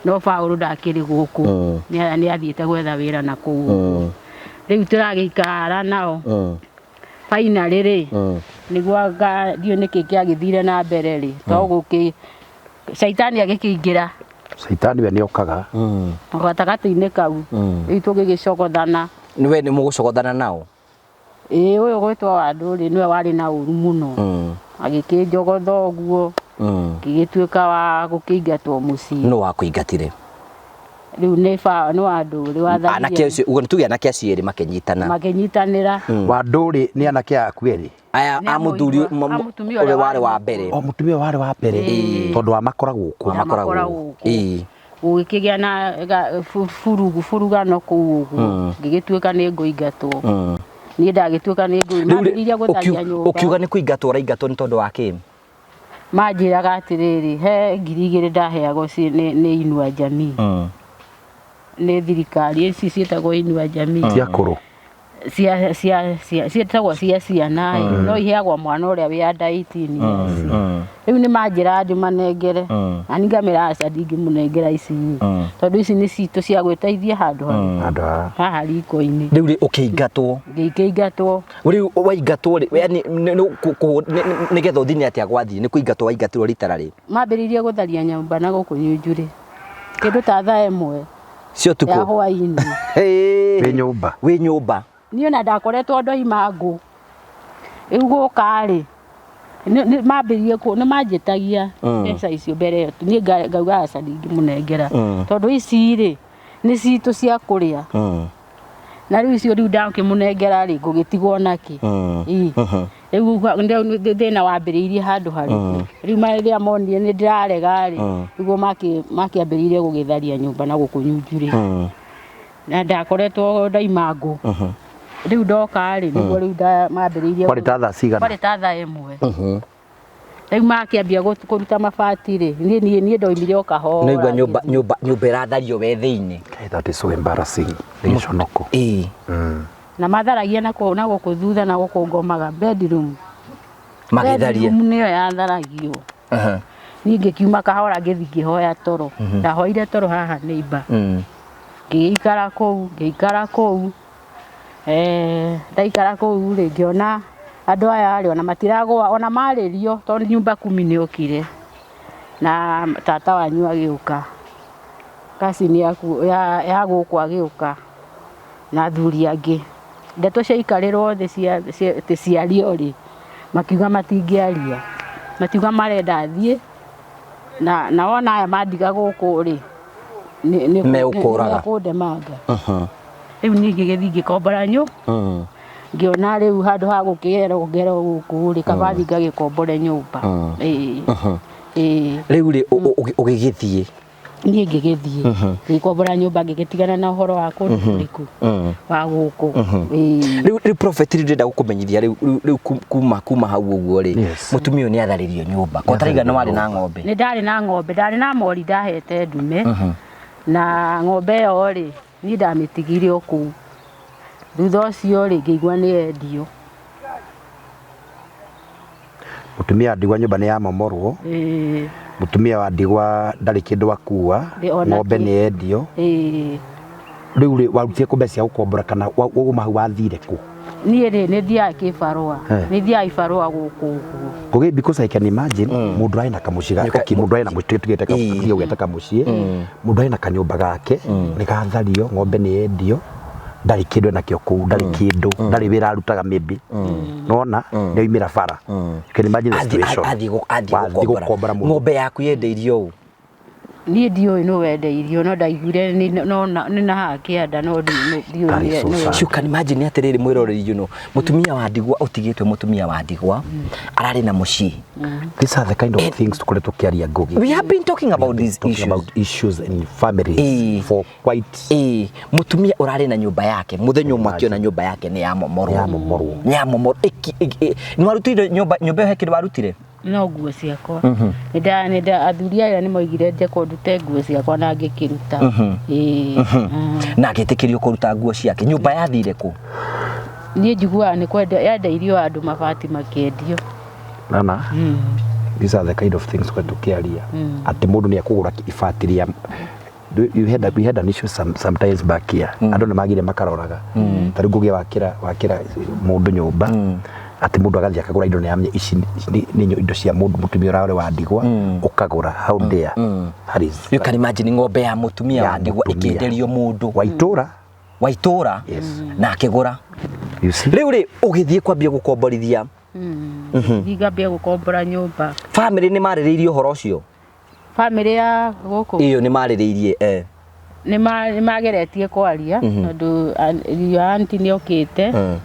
No Paũlũ ndakĩrĩ gũkũ, nĩ athiĩte gwetha wĩra na kũu ũguo. Rĩu tũragĩikara nao. Finally rĩ, nĩguo anga ndiũĩ nĩkĩ kĩagĩthire na mbere rĩ, to gũkĩ caitani agĩkĩingĩra. Caitani we nĩ okaga. Gatagatĩ-inĩ kau. Rĩu tũgĩgĩcogothana. We nĩ mũgũcogothana nao? Ĩĩ ũyũ gwĩtwo Wandũrĩ nĩwe warĩ na ũru mũno. Agĩkĩnjogotha ũguo, ngĩgĩtuĩka wa gũkĩingatwo mũciĩ. Nũ wakũingatire? Rĩu nĩ ba nĩ Wandũrĩ watharirie. Anake acio, ũguo nĩ tuge anake acio erĩ makĩnyitana. Makĩnyitanĩra. Wandũrĩ nĩ anake aku erĩ? Aya Nĩ a mũthuri a mũtumia ũrĩa ũrĩa warĩ wa warĩ mbere. O mũtumia warĩ wa mbere. Tondũ wa makoragwo kũ. Wa makoragwo Makoragwo kũ. Ĩĩ. Gũgĩkĩgĩa na burugu burugano kũu ũguo. Ngĩgĩtuĩka nĩ ngũingatwo. Niĩ ndagĩtuĩka nĩ ngũi. Rĩu rĩ, Mambĩrĩirie gũtharia nyũmba. Ũkiuga nĩ kũingatwo ũraingatwo nĩ tondũ wa kĩ? Manjĩraga atĩrĩrĩ, he 2000 ndaheagwo nĩ Inua Jamii. Nĩ thirikari ici ciĩtagwo Inua Jamii. Cia akũrũ. Cia cia cia ciĩtagwo cia ciana ĩ, no iheagwo mwana ũrĩa wĩ under 18 years. Rĩu nĩ manjĩraga ndĩmanengere, na niĩ ngamera aca ndingĩmũnengera ici ĩ, tondũ ici nĩ citũ cia gwĩteithia handũ harĩkũ? Handũ ha. Haha riko-inĩ. Rĩu rĩ ũkĩingatwo. Ngĩkĩingatwo. Rĩu waingatwo rĩ, yani nĩgetha ũthiĩ nĩ atĩa gwathiĩ? Nĩ kũingatwo waingatirwo rita rarĩ? Mambĩrĩirie gũtharia nyũmba na gũkũ Nyunjurĩ. Kĩndũ ta thaa ĩmwe. Cia ũtukũ? Ya hwaĩ-inĩ. Wĩ nyũmba? Wĩ nyũmba. Niĩ ona ndakoretwo ndoima ngũ. Rĩu gũka rĩ, mambĩrĩirie nĩ manjĩtagia mbeca icio mbere ĩyo. Niĩ ngauga aca ndingĩmũnengera. Tondũ ici rĩ, nĩ citũ cia kũrĩa. Na rĩu icio rĩu ndakĩmũnengera rĩ, ngũgĩtigwo nakĩ? Ĩ. Rĩu thĩna wambĩrĩirie handũ harĩkũ? Rĩu rĩrĩa monire nĩ ndĩrarega rĩ, nĩguo makĩambĩrĩirie gũgĩtharia nyũmba na gũkũ Nyunjurĩ. Na ndakoretwo ndaima ngũ. Rĩu ndoka rĩ, nĩguo rĩu mambĩrĩirie Kwarĩ ta thaa cigana? Kwarĩ ta thaa ĩmwe. Rĩu makĩambia kũruta mabati rĩ, niĩ ndoimire o kahora. Nĩigua nyũmba ĩrathario we thĩinĩ. Hey, that is so embarrassing. Nĩ gĩconoko. Ĩĩ. Na matharagia na gũkũ thutha na gũkũ ngomaga bedroom. Magĩtharia. Bedroom nĩyo yatharagio. Niĩ ngĩkiuma kahora ngĩthiĩ ngĩhoya toro. Ndahoire toro haha neighbor. Ngĩgĩikara kũu, ngĩikara kũu. Ndaikara kũu rĩ, ngĩona andũ aya rĩ, ona matiragũa, ona marĩrio, tondũ nyumba kumi nĩ okire. Na tata wanyu agĩũka. Cousin yaku, ya gũkũ agĩũka. Na athuri angĩ. Ndeto ciaikarĩrwo thĩ atĩ ciario rĩ, makiuga matingĩaria. Makiuga marenda thiĩ, na wona aya mandiga gũkũ rĩ, Megũkũraga. nĩmekũndemanga. Rĩu niĩ ngĩgĩthiĩ ngĩkombora ngĩona rĩu handũ ha gũkĩgerwo ngero gũkũ rĩ, kaba thiĩ ngagĩkombore nyũmba. Ĩĩ. Ĩĩ. Rĩu rĩ, ũgĩgĩthiĩ? Niĩ ngĩgĩthiĩ. Ngĩkombora nyũmba, ngĩgĩtigana na ũhoro wa kũndũ kũrĩkũ? Wa gũkũ. Ĩĩ. Rĩu prophet rĩu ndĩrenda gũkũmenyithia rĩu kuma hau ũguo rĩ, mũtumia ũyũ nĩ atharĩrio nyũmba. Ko taraiga nĩ warĩ na ng'ombe? Nĩ ndarĩ na ng'ombe, ndarĩ na mori ndahete ndume. Na ng'ombe ĩyo rĩ, niĩ ndamĩtigire o kũu. Thutha ũcio rĩ, ngĩigua nĩ yendio. Mũtumia wa ndigwa nyũmba nĩ yamomorwo. Ĩĩ. Mũtumia wa ndigwa ndarĩ kĩndũ akua. Ndĩ ona Ng'ombe kĩ. nĩ yendio. Ĩĩ. Rĩu rĩ, warutire kũ mbeca cia gũkombora kana wauma hau wathire kũ? Niĩ rĩ, nĩ thiaga kĩbarũa. Nĩ thiaga ibarũa gũkũ ũguo. Kũgĩ, because I can imagine, mũndũ arĩ na kamũciĩ gake, okay, mũndũ arĩ na mũciĩ, tũgĩte tũtige gũgeta kamũciĩ. Mũndũ arĩ na kanyũmba gake, nĩ gathario, ng'ombe nĩ yendio, ndarĩ kĩndũ enakĩo kũu, ndarĩ kĩndũ, ndarĩ wĩra arutaga maybe. Nona, nĩ oimĩra bara. You can imagine the situation. Athiĩ Wathiĩ gũkombora. gũkombora mũndũ. Ng'ombe yaku yendeirio ũ? Niĩ ndiũĩ nũ wendeirio no ndaiguire no nĩ na haha kĩanda no ndiũĩ That is so nũ. sad. You can imagine atĩrĩrĩ mwĩroreri you know, mũtumia wa ndigwa ũtigĩtwe mũtumia wa ndigwa ararĩ na mũciĩ. These are the kind of things tukoretwo tukiaria, Ngugi. We have been talking about these Talking issues. about issues in families for quite Ĩĩ, mũtumia ũrarĩ na nyũmba yake mũthenya ũmwe akĩona nyũmba yake nĩ yamomorwo. Yamomorwo. Nĩ yamomorwo. Nĩ warutire nyũmba nyũmba ĩyo he kĩndũ warutire? No nguo ciakwa. Nĩnda athuri aya nĩmoigire njekwo ndute nguo ciakwa na ngĩkĩruta. Ĩĩ. Na agĩtĩkĩrio kũruta nguo ciake. Nyũmba yathire kũ? Niĩ njiguaga nĩ kwenda yendeirio andũ mabati makĩendio. Nana, these are the kind of things tukoretwo tukiaria atĩ mũndũ nĩ ekũgũra ibati rĩa you had we had an issue sometimes back here. Andũ nĩ magire makaroraga ta rĩu Ngugi wakĩra mũndũ nyũmba atĩ mũndũ agathiĩ akagũra indo nĩ amenya ici nĩ indo cia mũndũ mũtumia ũrarĩ wa ndigwa ũkagũra. How dare that is. You can imagine ng'ombe ya mũtumia Ya wa ndigwa mũtumia. ĩkĩenderio mũndũ wa itũra. Wa itũra. Yes. Na akĩgũra. You see. Rĩu rĩ ũgĩthiĩ kwambia gũkomborithia? Thiĩ ngambia gũkombora nyũmba. Family nĩ marĩrĩirie ũhoro ũcio? Bamĩrĩ ya gũkũ? Ĩyo nĩ marĩrĩirie, eh. Nĩ mageretie kwaria tondũ your auntie nĩ okĩte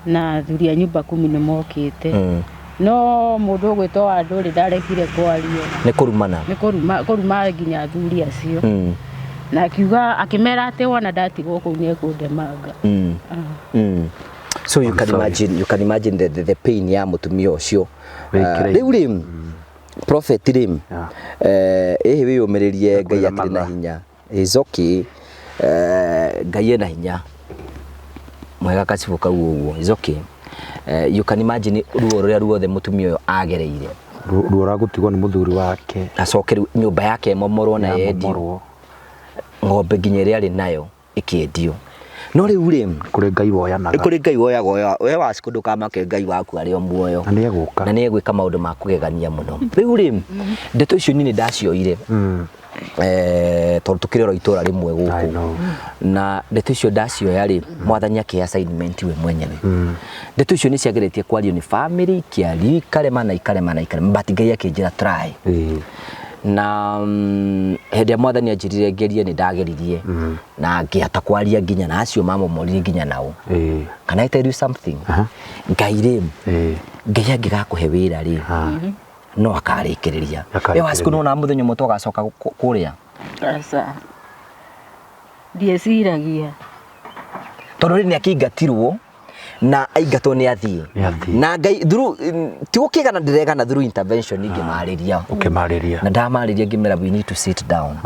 na athuri a nyumba kumi nĩ mokĩte, no mũndũ ũgwĩtwo wa ndũrĩ ndarekire kwario. Nĩ kũrumana. Nĩ kũruma kũruma nginya athuri acio na akiuga akĩmera atĩ wona ndatigwo kũu nĩ ekũndemanga. So you can Sorry. imagine, you can imagine the pain ya mũtumia ũcio. Wĩkĩre. Rĩu rĩ prophet rĩ, ĩhĩ wĩyũmĩrĩrie, Ngai Kwĩra akĩrĩ na matha. hinya. Is okay. Ngai ena hinya mwega kacibũ kau ũguo. Is okay. You can imagine ruo rũrĩa ruothe mũtumia ũyũ agereire. Ruo rwa gũtigwo nĩ mũthuri wake. Acoke rĩu nyũmba yake ĩmomorwo na yendio. Yamomorwo. Ng'ombe nginya ĩrĩa arĩ nayo ĩkĩendio. No rĩu rĩ Kũrĩ Ngai woyanaga. Kũrĩ Ngai woyaga oya we wacikũ ndũkamake, Ngai waku arĩ o muoyo. Na nĩ egũka. Na nĩ egwĩka maũndũ ma kũgegania mũno. Rĩu rĩ ndeto icio niĩ nĩ ndacioire tondũ tũkĩrĩ oro itũra rĩmwe I gũkũ know. Na ndeto icio ndacioya rĩ, mwathani akĩhe assignment we mwenyewe. Ndeto icio nĩ ciageretie kwario nĩ family, ikĩario ikarema na ikarema na ikarema, but Ngai akĩnjĩra try. Na hĩndĩ ĩrĩa mwathani anjĩrire ngerie nĩ ndageririe na ngĩhota kwaria nginya na acio mamomorire nginya nao. Can I tell you something? Ngai rĩ, Ngai angĩgakũhe wĩra rĩ, no akarĩkĩrĩria. Akarĩkĩrĩria. We wacikũ nĩwona mũthenya ũmwe tũgacoka kũrĩa? Aca, ndieciragia. Tondũ rĩ nĩ akĩingatirwo na aingatwo nĩ athiĩ. Nĩ athiĩ. Na Ngai through ti gũkĩgana ndĩregana, through intervention ingĩmarĩria. Ũkĩmarĩria. Na ndamarĩria ngĩmera we need to sit down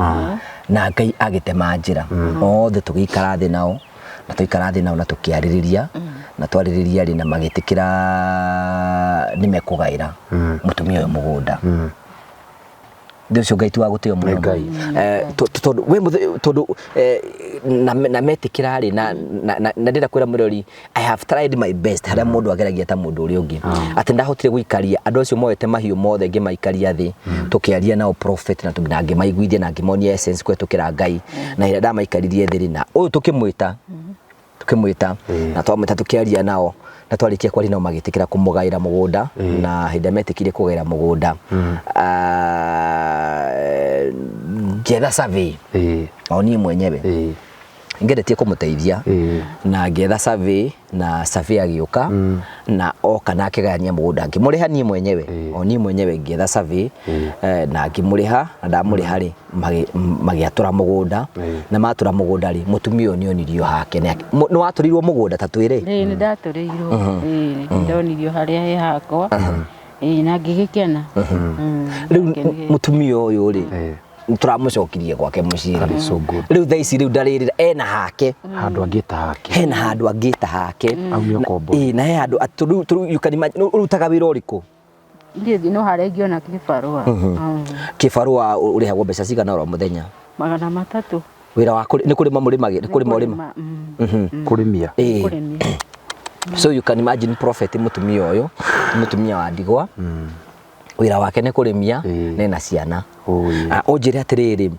na Ngai agĩtema njĩra othe tũgĩikara thĩ nao na tũikara thĩ nao na tũkĩarĩrĩria na twarĩrĩria rĩ na magĩtĩkĩra nĩ mekũgaĩra mũtumia ũyũ mũgũnda. Thĩ ũcio Ngai ti wa gũtĩo mũno. Nĩ Ngai. Tondũ we tondũ na metĩkĩra rĩ na ndĩrenda kwĩra mũrori I have tried my best harĩa mũndũ ageragia ta mũndũ ũrĩa ũngĩ atĩ ndahotire gũikaria andũ acio moete mahiũ mothe ngĩmaikaria thĩ tũkĩaria nao prophet na ngĩmaiguithia na ngĩmonia essence kũhetũkĩra Ngai na ĩrĩa ndamaikaririe thĩ rĩ na ũyũ tũkĩmwĩta na twamwĩta tũkĩaria nao na twarĩkia kwaria nao magĩtĩkĩra kũmũgaĩra mũgũnda na hĩndĩ ĩrĩa metĩkire kũgaĩra mũgũnda, ngĩetha survey o niĩ mwenyewe ngeretie kũmũteithia na ngĩetha survey na survey agĩũka na oka na akĩgayania mũgũnda ngĩmũrĩha niĩ mwenyewe o niĩ mwenyewe ngĩetha survey na ngĩmũrĩha na ndamũrĩha rĩ magĩatũra mũgũnda na matũra mũgũnda rĩ mũtumia ũyũ nĩ onirio hake nĩ watũrĩirwo mũgũnda ta twĩre. Ĩĩ, nĩ ndatũrĩirwo. Ĩĩ, nĩ ndonirio harĩa he hakwa. Ĩĩ, na ngĩgĩkena. Rĩu Ndakenire. mũtumia ũyũ rĩ tũramũcokirie gwake mũciĩ. That is so good. Rĩu thaa ici rĩu ndarĩrĩra ena hake. Handũ angĩta hake. Hena handũ angĩta hake. Aume ũkombo. Ĩĩ, na he handũ rĩu you can imagine ũrutaga wĩra ũrĩkũ? Ndiĩ no harĩa ingĩona kĩbarũa. Kĩbarũa ũrĩhagwo mbeca cigana oro mũthenya? 300. Wĩra wa nĩ kũrĩma mũrĩmagĩ nĩ kũrĩma ũrĩma? Kũrĩmia. Kũrĩmia. So you can imagine prophet mũtumia ũyũ nĩ mũtumia wa ndigwa wĩra wake nĩ kũrĩmia nena ciana. Oi. Ah, ũnjĩre atĩrĩrĩ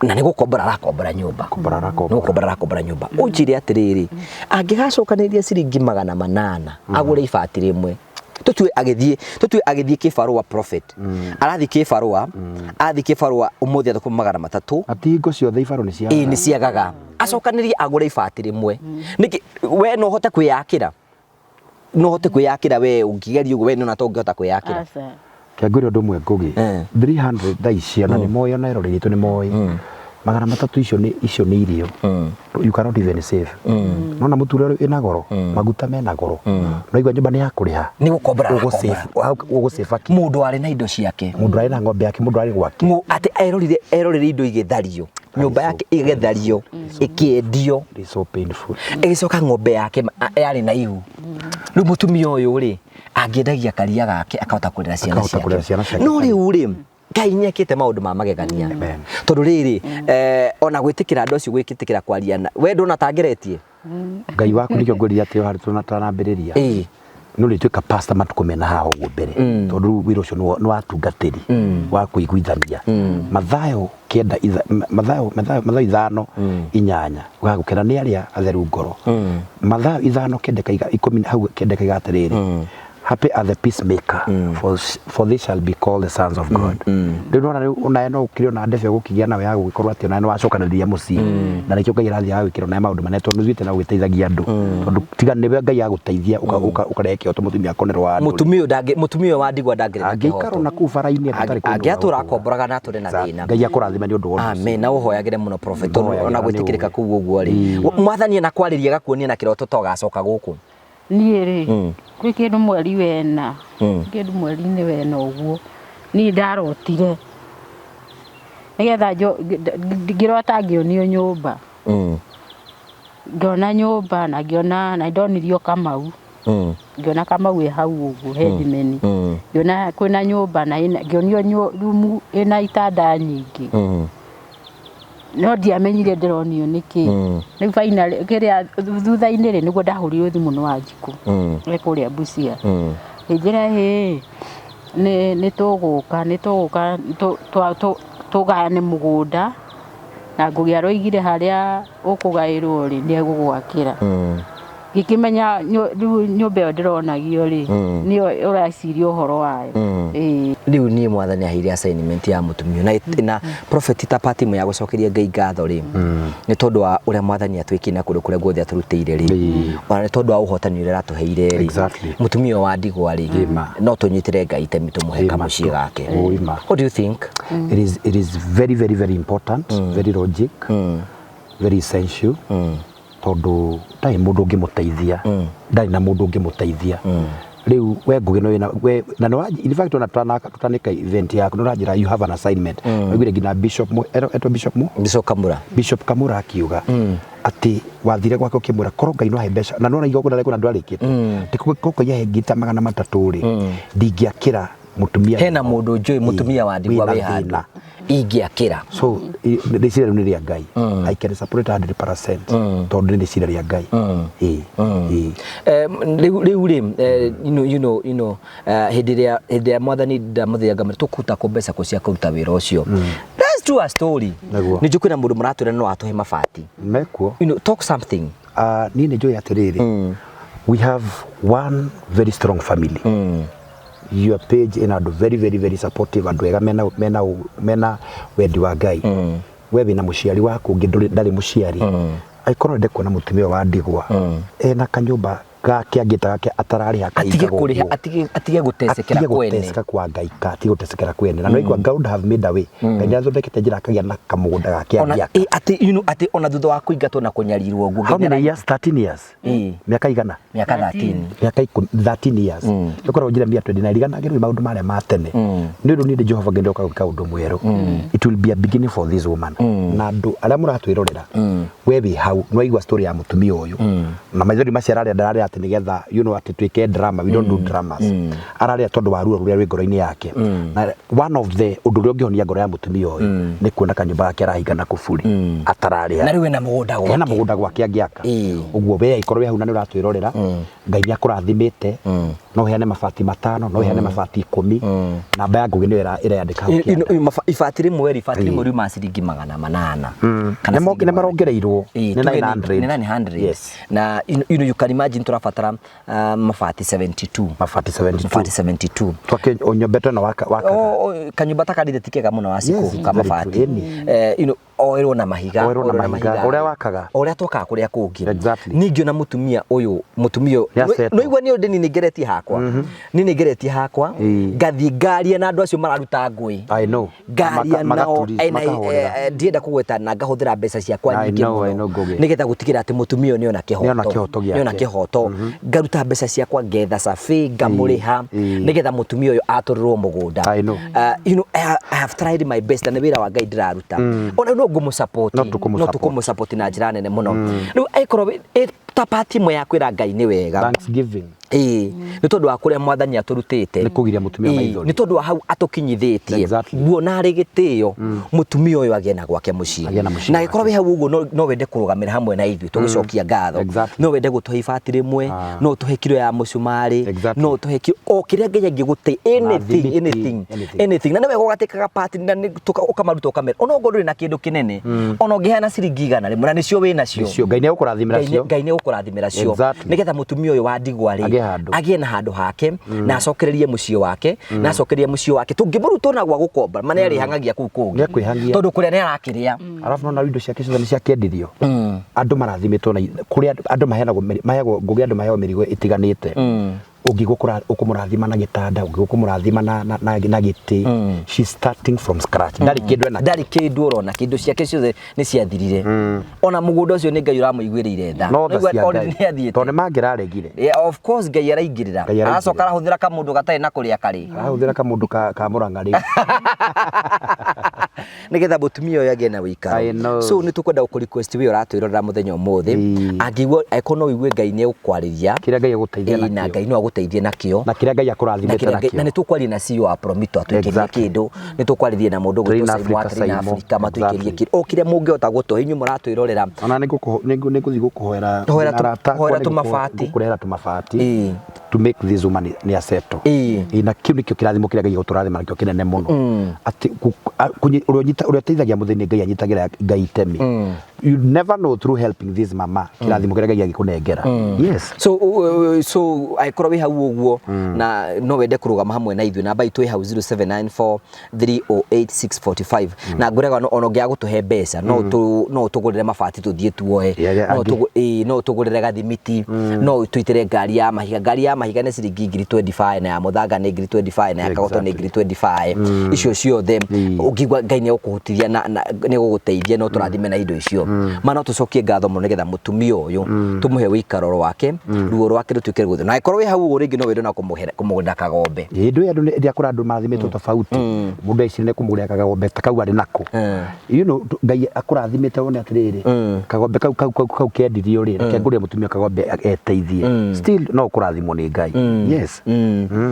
na nĩ gũkombora arakombora nyũmba. Kombora arakombora. Nĩ gũkombora arakombora nyũmba. Ũnjĩre atĩrĩrĩ angĩgacokanĩrĩria ciringi 800 agũre ibati rĩmwe. Tũtue agĩthiĩ, tũtue agĩthiĩ kĩbarũa prophet. Arathiĩ kĩbarũa, athiĩ kĩbarũa ũmũthĩ athũkũma 300. Na ti hingo ciothe ibaro nĩ ciagaga. Ĩĩ nĩ ciagaga. Acokanĩrie agũre ibati rĩmwe. Nĩkĩ we no ũhote kwĩyakĩra? No ũhote kwĩyakĩra we ũngĩgeria ũguo we nĩ ona to ũngĩhota kwĩyakĩra? Aca. Kĩa ngwĩre ũndũ ũmwe Ngũgĩ, 300 thaa ici ona nĩ moĩ ona eroreri aitũ nĩ moĩ, 300 icio nĩ icio nĩ irio. You cannot even save. Nona mũturĩre wĩna goro, maguta mena goro. Ũraigua nyũmba nĩ ya kũrĩha. Nĩ gũkombora Ũgũ-save, ũgũ-save kĩ? Mũndũ warĩ na indo ciake. Mũndũ arĩ na ng'ombe yake, mũndũ arĩ gwake. Atĩ erorire erorire indo igĩthario. Nyũmba yake ĩgĩthario, ĩkĩendio. It is so painful. Ĩgĩcoka ng'ombe yake yarĩ na ihu. Rĩu mũtumia ũyũ rĩ, angĩendagia karia gake akahota kũrera ciana Akahota kũrera ciana ciake. No rĩu rĩ, Ngai nĩ ekĩte maũndũ ma magegania. Amen. Tondũ rĩrĩ, ona gwĩtĩkĩra andũ acio gwĩtĩkĩra kwaria na we ndona tangeretie. Ngai waku nĩkĩo ngwĩrire atĩ harĩ tũtanambĩrĩria. No rĩtuĩka pastor matukũ mena haha ũguo mbere. Tondũ rĩu wĩra ũcio nĩ wa atungatĩri wa kũiguithania. Mathayo kenda Mathayo Mathayo Mathayo 5:8 ũgagũkena nĩ arĩa atheru ngoro. Mathayo 5 kenda kaiga ikũmi hau kenda kaiga atĩrĩrĩ. Happy are the peacemaker, for they shall be called the sons of God. Rĩu nĩwona rĩu onawe no ũkĩrĩ ona ndebe ũgũkĩgĩa nawe ya gũgĩkorwo atĩ onawe nĩwacokanĩrĩria mũciĩ. Na nĩkĩo Ngai arathiĩ agagwĩkĩra onawe maũndũ manene tondũ nĩũthiĩte na ũgĩteithagia andũ. Tondũ tiga nĩwe Ngai agũteithia ũkarehe kĩhoto mũtumia akonerwo handũ. Mũtumia ũyũ ndangĩ, mũtumia ũyũ wa ndigwa ndangĩrĩ na kĩhoto. Angĩikara ona kũu bara-inĩ hatarĩ kũndũ Angĩatũra gwa gũtũra. akomboraga na atũre na thĩna. Ngai akũrathime nĩ ũndũ wa ũndũ ũcio. Amen. Na ũhoyagĩre mũno prophet tondũ Ngũhoyagĩra ona nĩ gwĩtĩkĩrĩka ũĩ. kũu ũguo rĩ. Mwathani ona kwarĩria agakuonia na kĩroto to gacoka gũkũ. Niĩ rĩ, kwĩ kĩndũ mweri wena, kĩndũ mweri-inĩ wena ũguo, niĩ ndarotire, nĩgetha ngĩrota ngĩonio nyũmba, ngĩona nyũmba na ngĩona na nĩndonirio Kamau, ngĩona Kamau ĩ hau ũguo headman, ngĩona kwĩna nyũmba na ĩna ngĩonio rumu ĩna itanda nyingĩ. No ndiamenyire ndĩronio nĩkĩ. Rĩu finally kĩrĩa thutha-inĩ rĩ nĩguo ndahũrirwo thimũ nĩ Wanjikũ e kũrĩa Busia. Ĩnjĩra ĩĩ nĩ tũgũka nĩ tũgũka tũgayane mũgũnda na Ngũgĩ aroigire harĩa ũkũgaĩrwo rĩ nĩ egũgwakĩra. Ngĩkĩmenya rĩu nyũmba ĩyo ndĩronagio rĩ nĩyo ũreciria ũhoro wayo. Ĩĩ. Rĩu niĩ mwathani aheire assignment ya mũtumia na na prophet ta part ĩmwe ya gũcokeria Ngai ngatho rĩ nĩ tondũ wa ũrĩa mwathani atwĩkire na kũndũ kũrĩa guothe atũrutĩire rĩ ona nĩ tondũ wa ũhotani ũrĩa aratũheire rĩ mũtumia ũyũ wa ndigwa rĩ no tũnyitĩre Ngai itemi tũmũhe kamũciĩ gake. What do you think? It is very very very important, very logic, very essential. Tondũ ndarĩ mũndũ ũngĩmũteithia, ndarĩ na mũndũ ũngĩmũteithia. Rĩu we Ngũgĩ nĩ wĩna, we, na nĩ wa, in fact ona tũtaneka event yaku nĩ ũranjĩra you have an assignment. Waiguire nginya Bishop Mu, etwo Bishop Mu? Bishop Kamura. Bishop Kamura akiuga atĩ wathire gwake ũkĩmwĩra korwo Ngai no ahe mbeca, na nĩwona igongona rĩakwa na ndwarĩkĩte. Atĩ korwo Ngai ahe ngita 300 rĩ, ndingĩakĩra mũtumia Hena mũndũ njũĩ mũtumia wa ndigwa wĩna wĩ handũ thĩna. ingĩakĩra. So rĩciria rĩu nĩ rĩa Ngai. I can support 100% tondũ nĩ rĩciria rĩa Ngai. Ĩĩ, ĩĩ. Rĩu rĩu rĩ, you know, you know, you know, hĩndĩ ĩrĩa, hĩndĩ ĩrĩa mwathani ndamũthĩaga ngamwĩra tũkũruta kũ mbeca kũ cia kũruta wĩra ũcio. Let's do a story. Nĩguo. Nĩ njũĩ kwĩna mũndũ mũratwĩra no atũhe mabati. Mekuo. You know, talk something. Niĩ nĩ njũĩ atĩrĩrĩ, we have one very strong family. Your page ĩna andũ very very very supportive, andũ ega mena wendi wa Ngai. We wĩna mũciari waku ũngĩ ndarĩ mũciari. Angĩkorwo nĩ ndekuona mũtumia wa ndigwa, ena kanyũmba gake angĩta gake atararĩha Atige kahinda kũrĩha, gũkũ. atige gũtecekera Atige kwene. gũteceka kwa Ngai ka, atige gũtecekera kwene. Na nĩwaigua God have made a way. Ngai nĩathondekete njĩra akagĩa na kamũgũnda gake Ona, angĩaka. atĩ, you know, atĩ ona thutha wa kũingatwo na kũnyarirwo ũguo, How nginya many years? 13 years. Mĩaka igana? Mĩaka 13. Mĩaka 13 years. Nĩũkoragwo Jeremia 29, riganagĩrwo maũndũ marĩa ma tene. Nĩ ũndũ niĩ ndĩ Jehova Ngai ndoka gwĩka ũndũ mwerũ. It will be a beginning for this woman. Na andũ arĩa mũratwĩrorera, we wĩ hau, nĩwaigua story ya mũtumia ũyũ. Na maithori macio ararĩa ndararĩa atĩ nĩgetha, you know, atĩ twĩke drama, we don't do dramas. Ararĩa tondũ wa ruo rũrĩa rwĩ ngoro-inĩ yake. Na one of the ũndũ ũrĩa ũngĩhonia ngoro ya mũtumia ũyũ, nĩ kuona kanyũmba gake arahinga na kũburi, atararĩha. Na rĩu ena mũgũnda gwake. Ena mũgũnda gwake angĩaka. Ũguo we angĩkorwo wĩ hau na nĩ ũratwĩrorera, Ngai nĩ akũrathimĩte, No ũheane mabati 5, no ũheane mabati 10. Namba ya Ngũgĩ nĩyo ĩrayandĩka hau kĩanda. Ibati rĩmwe rĩ, ibati rĩmwe riuma ciringi 800. Kana Nĩ ciringi marongereirwo. Nĩ tuge 900. Nĩ 900. Yes. Na you can imagine tũrabatara mabati 72. Mabati 72. Mabati 72. Twake o nyũmba ĩno wakaga. Kanyũmba ta karire ti kega mũno wa Yes, cikũ ka very mabati. true, ĩni. Oerwo na mahiga, Oerwo na mahiga. Ũrĩa wakaga. O ũrĩa twakaga kũrĩa kũngĩ. Exactly. Ningĩ ona mũtumia ũyũ, mũtumia ũyũ, Nĩ acetwo. no igua niĩ ndĩ nĩ ngeretie hakwa. Niĩ nĩ ngeretie hakwa, ngathiĩ ngaria na andũ acio mararuta ngũĩ. I know. Ngaria nao, Makahorera. ndienda kũgweta na ngahũthĩra mbeca ciakwa I nyingĩ know, I mũno. know, Ngũgĩ. Nĩgetha gũtigĩrĩra atĩ mũtumia ũyũ nĩona kĩhoto. Nĩona kĩhoto gĩake. Nĩona kĩhoto. Ngaruta mbeca ciakwa ngetha cabi, ngamũrĩha, nĩgetha mũtumia ũyũ atũrĩrwo mũgũnda. I know. I have tried my best na nĩ wĩra wa Ngai ndĩraruta. Ona no ngũmũ-support. No tũkũmũ No tũkũmũ-support na njĩra nene mũno. Rĩu angĩkorwo ta part ĩmwe ya kwĩra Ngai nĩ wega. Thanksgiving. Ĩĩ, nĩ tondũ wa kũrĩa mwathani atũrutĩte. Nĩ kũgiria mũtumia maithori. Nĩ tondũ wa hau atũkinyithĩtie. Exactly. Nguona arĩ gĩtĩo mũtumia ũyũ agĩe na gwake mũciĩ. Agĩe na mũciĩ Na angĩkorwo wĩ hau ũguo no wende kũrũgamĩra hamwe na ithuĩ tũgĩcokia ngatho. Exactly. No wende gũtũhe ibati rĩmwe, no ũtũhe kiro ya mũcumarĩ, no ũtũhe kiro o kĩrĩa Ngai angĩgũte, anything, thimiti, anything, anything. anything. Na nĩ wega ũgatĩkaga part na nĩ ũkamaruta ũkamera. Ona okorwo ndũrĩ na kĩndũ kĩnene, ona ũngĩheana ciringi 100 na nĩcio wĩ nacio. Nĩcio, Ngai nĩegũkũrathimĩra cio. Ngai nĩegũkũrathimĩra cio. Exactly. Nĩgetha mũtumia ũyũ wa ndigwa rĩ, Agĩe handũ. agĩe na handũ hake, na acokererie mũciĩ wake, na acokererie mũciĩ wake. Tũngĩmũruta ona gwa gũkomba, ma nĩarĩhangagia kũu kũngĩ. Nĩekwĩhangia. Tondũ kũrĩa nĩarakĩrĩa. Arabu nona indo ciake ciothe nĩciakĩendirio. Andũ marathimĩtwo na kũrĩa andũ maheanagwo maheagwo Ngũgĩ andũ maheagwo mĩrigo ĩtiganĩte. Ũngĩgũkũra ũkũmũrathima na gĩtanda, ũngĩgũkũmũrathima na gĩtĩ. She's starting from scratch. Ndarĩ kĩndũ ena. Ndarĩ kĩndũ ũrona, kĩndũ ciake ciothe nĩ ciathirire. Ona mũgũnda ũcio nĩ Ngai ũramũiguĩrĩire tha. No tha Nĩguo cia already Ngai. nĩ athiĩte. Tondũ nĩmangĩraregire. Yeah, of course Ngai araingĩrĩra. Ngai araingĩrĩra. Aracoka arahũthĩra kamũndũ gatarĩ na kũrĩa karĩ. Arahũthĩra kamũndũ ka Mũrang'a rĩu. Nĩgetha mũtumia ũyũ agĩe na wĩikaro. I know. So nĩ tũkwenda gũkũ request we ũratwĩrorera mũthenya ũmũthĩ. Angĩigua angĩkorwo no ũigue Ngai nĩ egũkwarĩria. Kĩrĩa Ngai egũteithia Ĩĩ, na nakĩo. Ngai no agũteithie nakĩo. Na kĩrĩa Ngai Na akũrathimĩte kĩrĩa Ngai- na nakĩo. nĩ tũkwaria na CEO wa Promito atwĩkĩrie Exactly. kĩndũ, nĩ tũkwarĩria na mũndũ Train ũgwĩtwo Simon wa Africa, Train Simon. Africa matwĩkĩrie Exactly. kĩndũ. O kĩrĩa mũngĩhota gũtũhe inyuĩ mũratwĩrorera. Ona nĩngũthiĩ gũkũhoera Hoera arata, hoera nĩngũkũhoera tũmabati. Ngũkũrehera tũmabati. Ĩĩ. To make this woman nĩ aceto. Ĩĩ. Na kĩu nĩkĩo kĩrathimo kĩrĩa Ngai egũtũrathima nakĩo kĩnene mũno. Atĩ ũrĩa ũrĩa ũteithagia mũthĩni Ngai anyitagĩra Ngai itemi. You never know through helping this mama kĩrathimo kĩrĩa Ngai angĩkũnengera. Yes. So so angĩkorwo wĩ hau ũguo na no wende kũrũgama hamwe na ithuĩ, namba itũ ĩ hau 0794 308 645. Na ngwĩraga ona ũngĩaga gũtũhe mbeca, no ũtũgũrĩre mabati tũthiĩ tuoe. Yeah, No angĩ. no ũtũgũrĩre gathimiti, no ũtũitĩre ngari ya mahiga. Ngari ya mahiga nĩ ciringi ngiri 25, na ya mũthanga nĩ ngiri 25, na ya kagoto nĩ Exactly. ngiri 25. Icio ciothe ũngĩigua Ngai nĩ egũkũhutithia na nĩ egũgũteithia, no tũrathime na indo icio. Ma no tũcokie ngatho mũno nĩgetha mũtumia ũyũ tũmũhe ũikaro rwake, ruo rwake rũtuĩke rũhũthũ. Na angĩkorwo wĩ hau ũguo rĩngĩ no wende na kũmũgũrĩra kagombe. Hĩndĩ ĩyo andũ rĩrĩa kũrĩ andũ marathimĩtwo tofauti, mũndũ ecirĩrie kũmũgũrĩra kagombe ta kau arĩ nako. You know, Ngai akũrathimĩte wone atĩrĩrĩ, kagombe kau kau kau kau kendirio rĩ, reke ngũrĩre mũtumia kagombe eteithie. Still no ũkũrathimwo nĩ Ngai. Yes.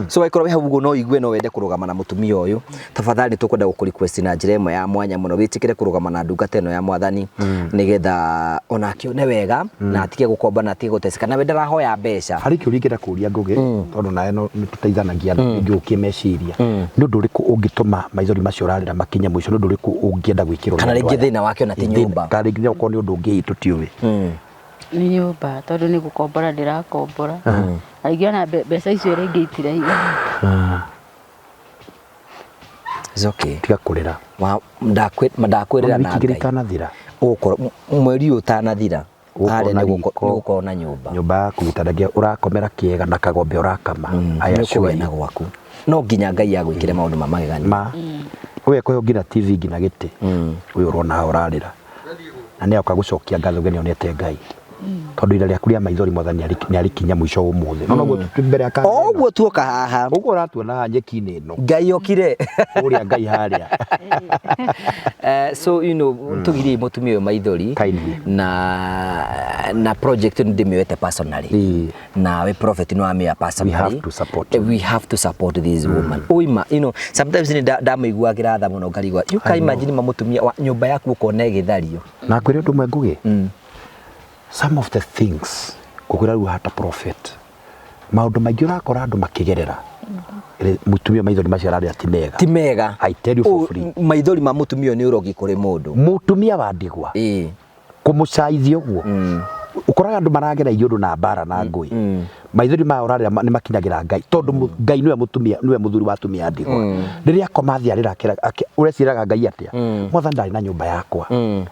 So angĩkorwo wĩ hau ũguo no ũigue no wende kũrũgama na mũtumia ũyũ, tafadhali nĩ tũkwenda gũkũ request na njĩra ĩmwe ya mwanya mũno wĩtĩkĩre kũrũgama na ndungata ĩno ya mwathani, nĩgetha onake one wega na atige gũkomba na atige gũteceka, na we ndarahoya mbeca. Harĩ kĩũria ingĩenda kũria Ngũgĩ, tondũ nawe no nĩ tũteithanagia ngĩũkie meciria. Nĩ ũndũ ũrĩkũ ũngĩtũma maithori macio ũrarĩra makinye mũico? Nĩ ũndũ ũrĩkũ ũngĩenda gwĩkĩrwo nĩ Kana andũ rĩngĩ aya? thĩna wake ona ti nyũmba. Kana rĩngĩ okorwo nĩ ũndũ ũngĩ tũtiũĩ. Nĩ nyũmba, tondũ nĩ gũkombora ndĩrakombora. Na rĩngĩ ona mbeca icio rĩngĩ itiraigana. It's okay. Tiga kũrĩra. Ndakwĩrĩra Ona na wiki igĩrĩ Ngai. itanathira. Ũgũkorwo mweri ũyũ ũtanathira, Ũgũkorwo harĩa na nĩ riko. ũgũkorwo na nyũmba. Nyũmba yaku gĩtanda kĩa ũrakomera kĩega na kagombe ũrakama. I Nĩ assure ũkũgĩa you. na gwaku. No nginya Ngai agwĩkĩre maũndũ ma magegania. Ma. Ũyũ ekũheo nginya TV nginya gĩtĩ. Ũyũ ũrona haha ũrarĩra. Na nĩ agoka gũcokia ngatho nĩ onete Ngai. Tondũ ira rĩaku rĩa maithori mwathani nĩ arĩkinya mũico ũmũthĩ. No noguo tũ mbere ya kamera O ĩno. ũguo tuoka haha. Ũguo ũratuona haha nyeki-inĩ ĩno. Ngai okire. Ũrĩa Ngai harĩa. So you know, tũgirie mũtumia ũyũ maithori. Kindly. Na project nĩ ndĩmĩoete personally. Na we prophet no amĩoya personally. We have to support. We have to support this woman. Oima, you know, sometimes nĩ ndamũiguagĩra tha mũno ngarigwa. You can imagine ma mũtumia wa nyũmba yaku ũkona ĩgĩthario. Na ngwĩre ũndũ ũmwe Ngũgĩ. Some of the things ngũkwĩra rĩu hata prophet. Maũndũ maingĩ ũrakora andũ makĩgerera, mũtumia maithori macio ararĩa ti mega. Ti mega. I tell you for free. Maithori ma mũtumia ũyũ nĩ ũrogi kũrĩ mũndũ. Mũtumia wa ndigwa kũmũcaithia ũguo, ũkoraga andũ maragera ũndũ na mbara na ngũĩ, maithori maya ũrarĩra nĩ makinyagĩra Ngai, tondũ Ngai nĩwe mũtumia, nĩwe mũthuri wa atumia a ndigwa. Rĩrĩa akoma thĩ arĩra ũreciraga Ngai atĩa? Mwathani, ndarĩ na nyũmba yakwa,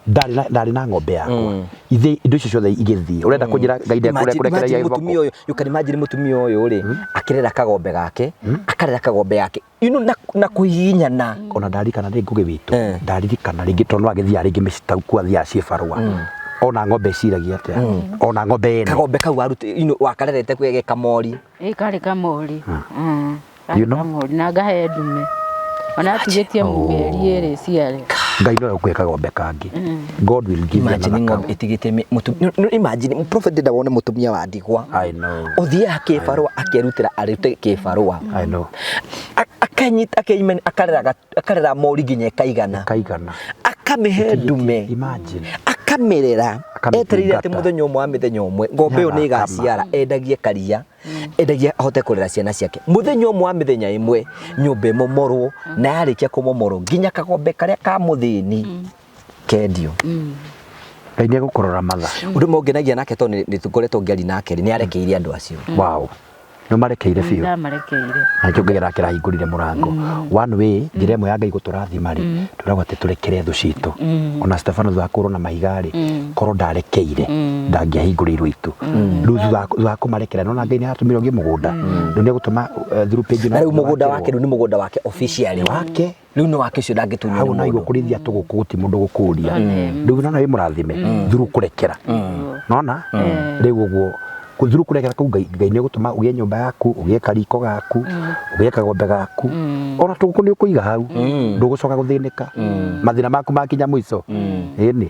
ndarĩ na ng'ombe yakwa, ithe indo icio ciothe igĩthiĩ, ũrenda kũnjĩra Ngai ndekũrekereria iboko? Mũtumia ũyũ, you can imagine mũtumia ũyũ rĩ akĩrera kagombe gake, akarera kagombe gake na kũhihinyana. Ona ndarikana rĩ Ngũgĩ witũ, ndaririkana rĩngĩ tondũ no agĩthiaga rĩngĩ mĩciĩ ta kuo athiaga ciĩbarũa, ona ng'ombe ĩciragia atĩa, ona ng'ombe ene Kagombe kau warute wakarerete ge kamori. Ĩ, karĩ kamori. You know? Kamori na ngahe ndume ona atigĩtie mĩeri 2 ciare. Ngai no egũkũhe kagombe kangĩ. God will give you Imagine another ng'ombe cow. ĩtigĩte imagine prophet ndenda wone mũtumia wa ndigwa I know. ũthiaga kĩbarũa akerutĩra arute kĩbarũa. I know. Akanyita akeimeni akarera mori nginya ĩkaigana. Kaigana. Akamĩhe ndume. Imagine. Akamĩrera Akamĩtungata. etereire atĩ mũthenya ũmwe wa mĩthenya ũmwe ng'ombe ĩyo nĩ Nĩagakama. ĩgaciara, endagie karia, endagie ahote kũrera ciana ciake. Mũthenya ũmwe wa mĩthenya ĩmwe nyũmba ĩmomorwo, na yarĩkia kũmomorwo nginya kagombe karĩa ka mũthĩni kendio. Ngai nĩ egũkũrora matha. Ũndũ ũmwe ũngenagia nake tondũ nĩ tũkoretwo ngĩaria nake rĩ, nĩ arekeire andũ acio. Wow, nĩ marekeire biũ. Ndamarekeire. Na nĩkĩo Ngai arakĩrahingũrire mũrango one way. Njĩra ĩmwe ya Ngai gũtũrathima rĩ, twĩragwo atĩ tũrekere thũ citũ. Ona Stefano thutha wa kũhũrwo na mahiga rĩ, korwo ndarekeire ndangĩahingũrĩirwo itu. Rĩu thutha wa kũmarekera, nona Ngai nĩ aratũmire ũgĩe mũgũnda, rĩu nĩ egũtũma through page ĩno. Na rĩu mũgũnda wake, rĩu nĩ mũgũnda wake officially. Wake. Rĩu nĩ wake ũcio, ndangĩtunywo Hau nĩ no mũndũ. Igũ kũrĩithia tũgũkũ gũti mũndũ gũkũria. Rĩu nona wĩ mũrathime through kũrekera, nona rĩu ũguo through kũrekera kũu, Ngai nĩ egũtũma ũgĩe nyũmba yaku, ũgĩe kariko gaku, ũgĩe kagombe gaku, ona tũgũkũ nĩ ũkũiga hau, ndũgũcoka gũthĩnĩka mathĩna maku makinya mũico ĩni.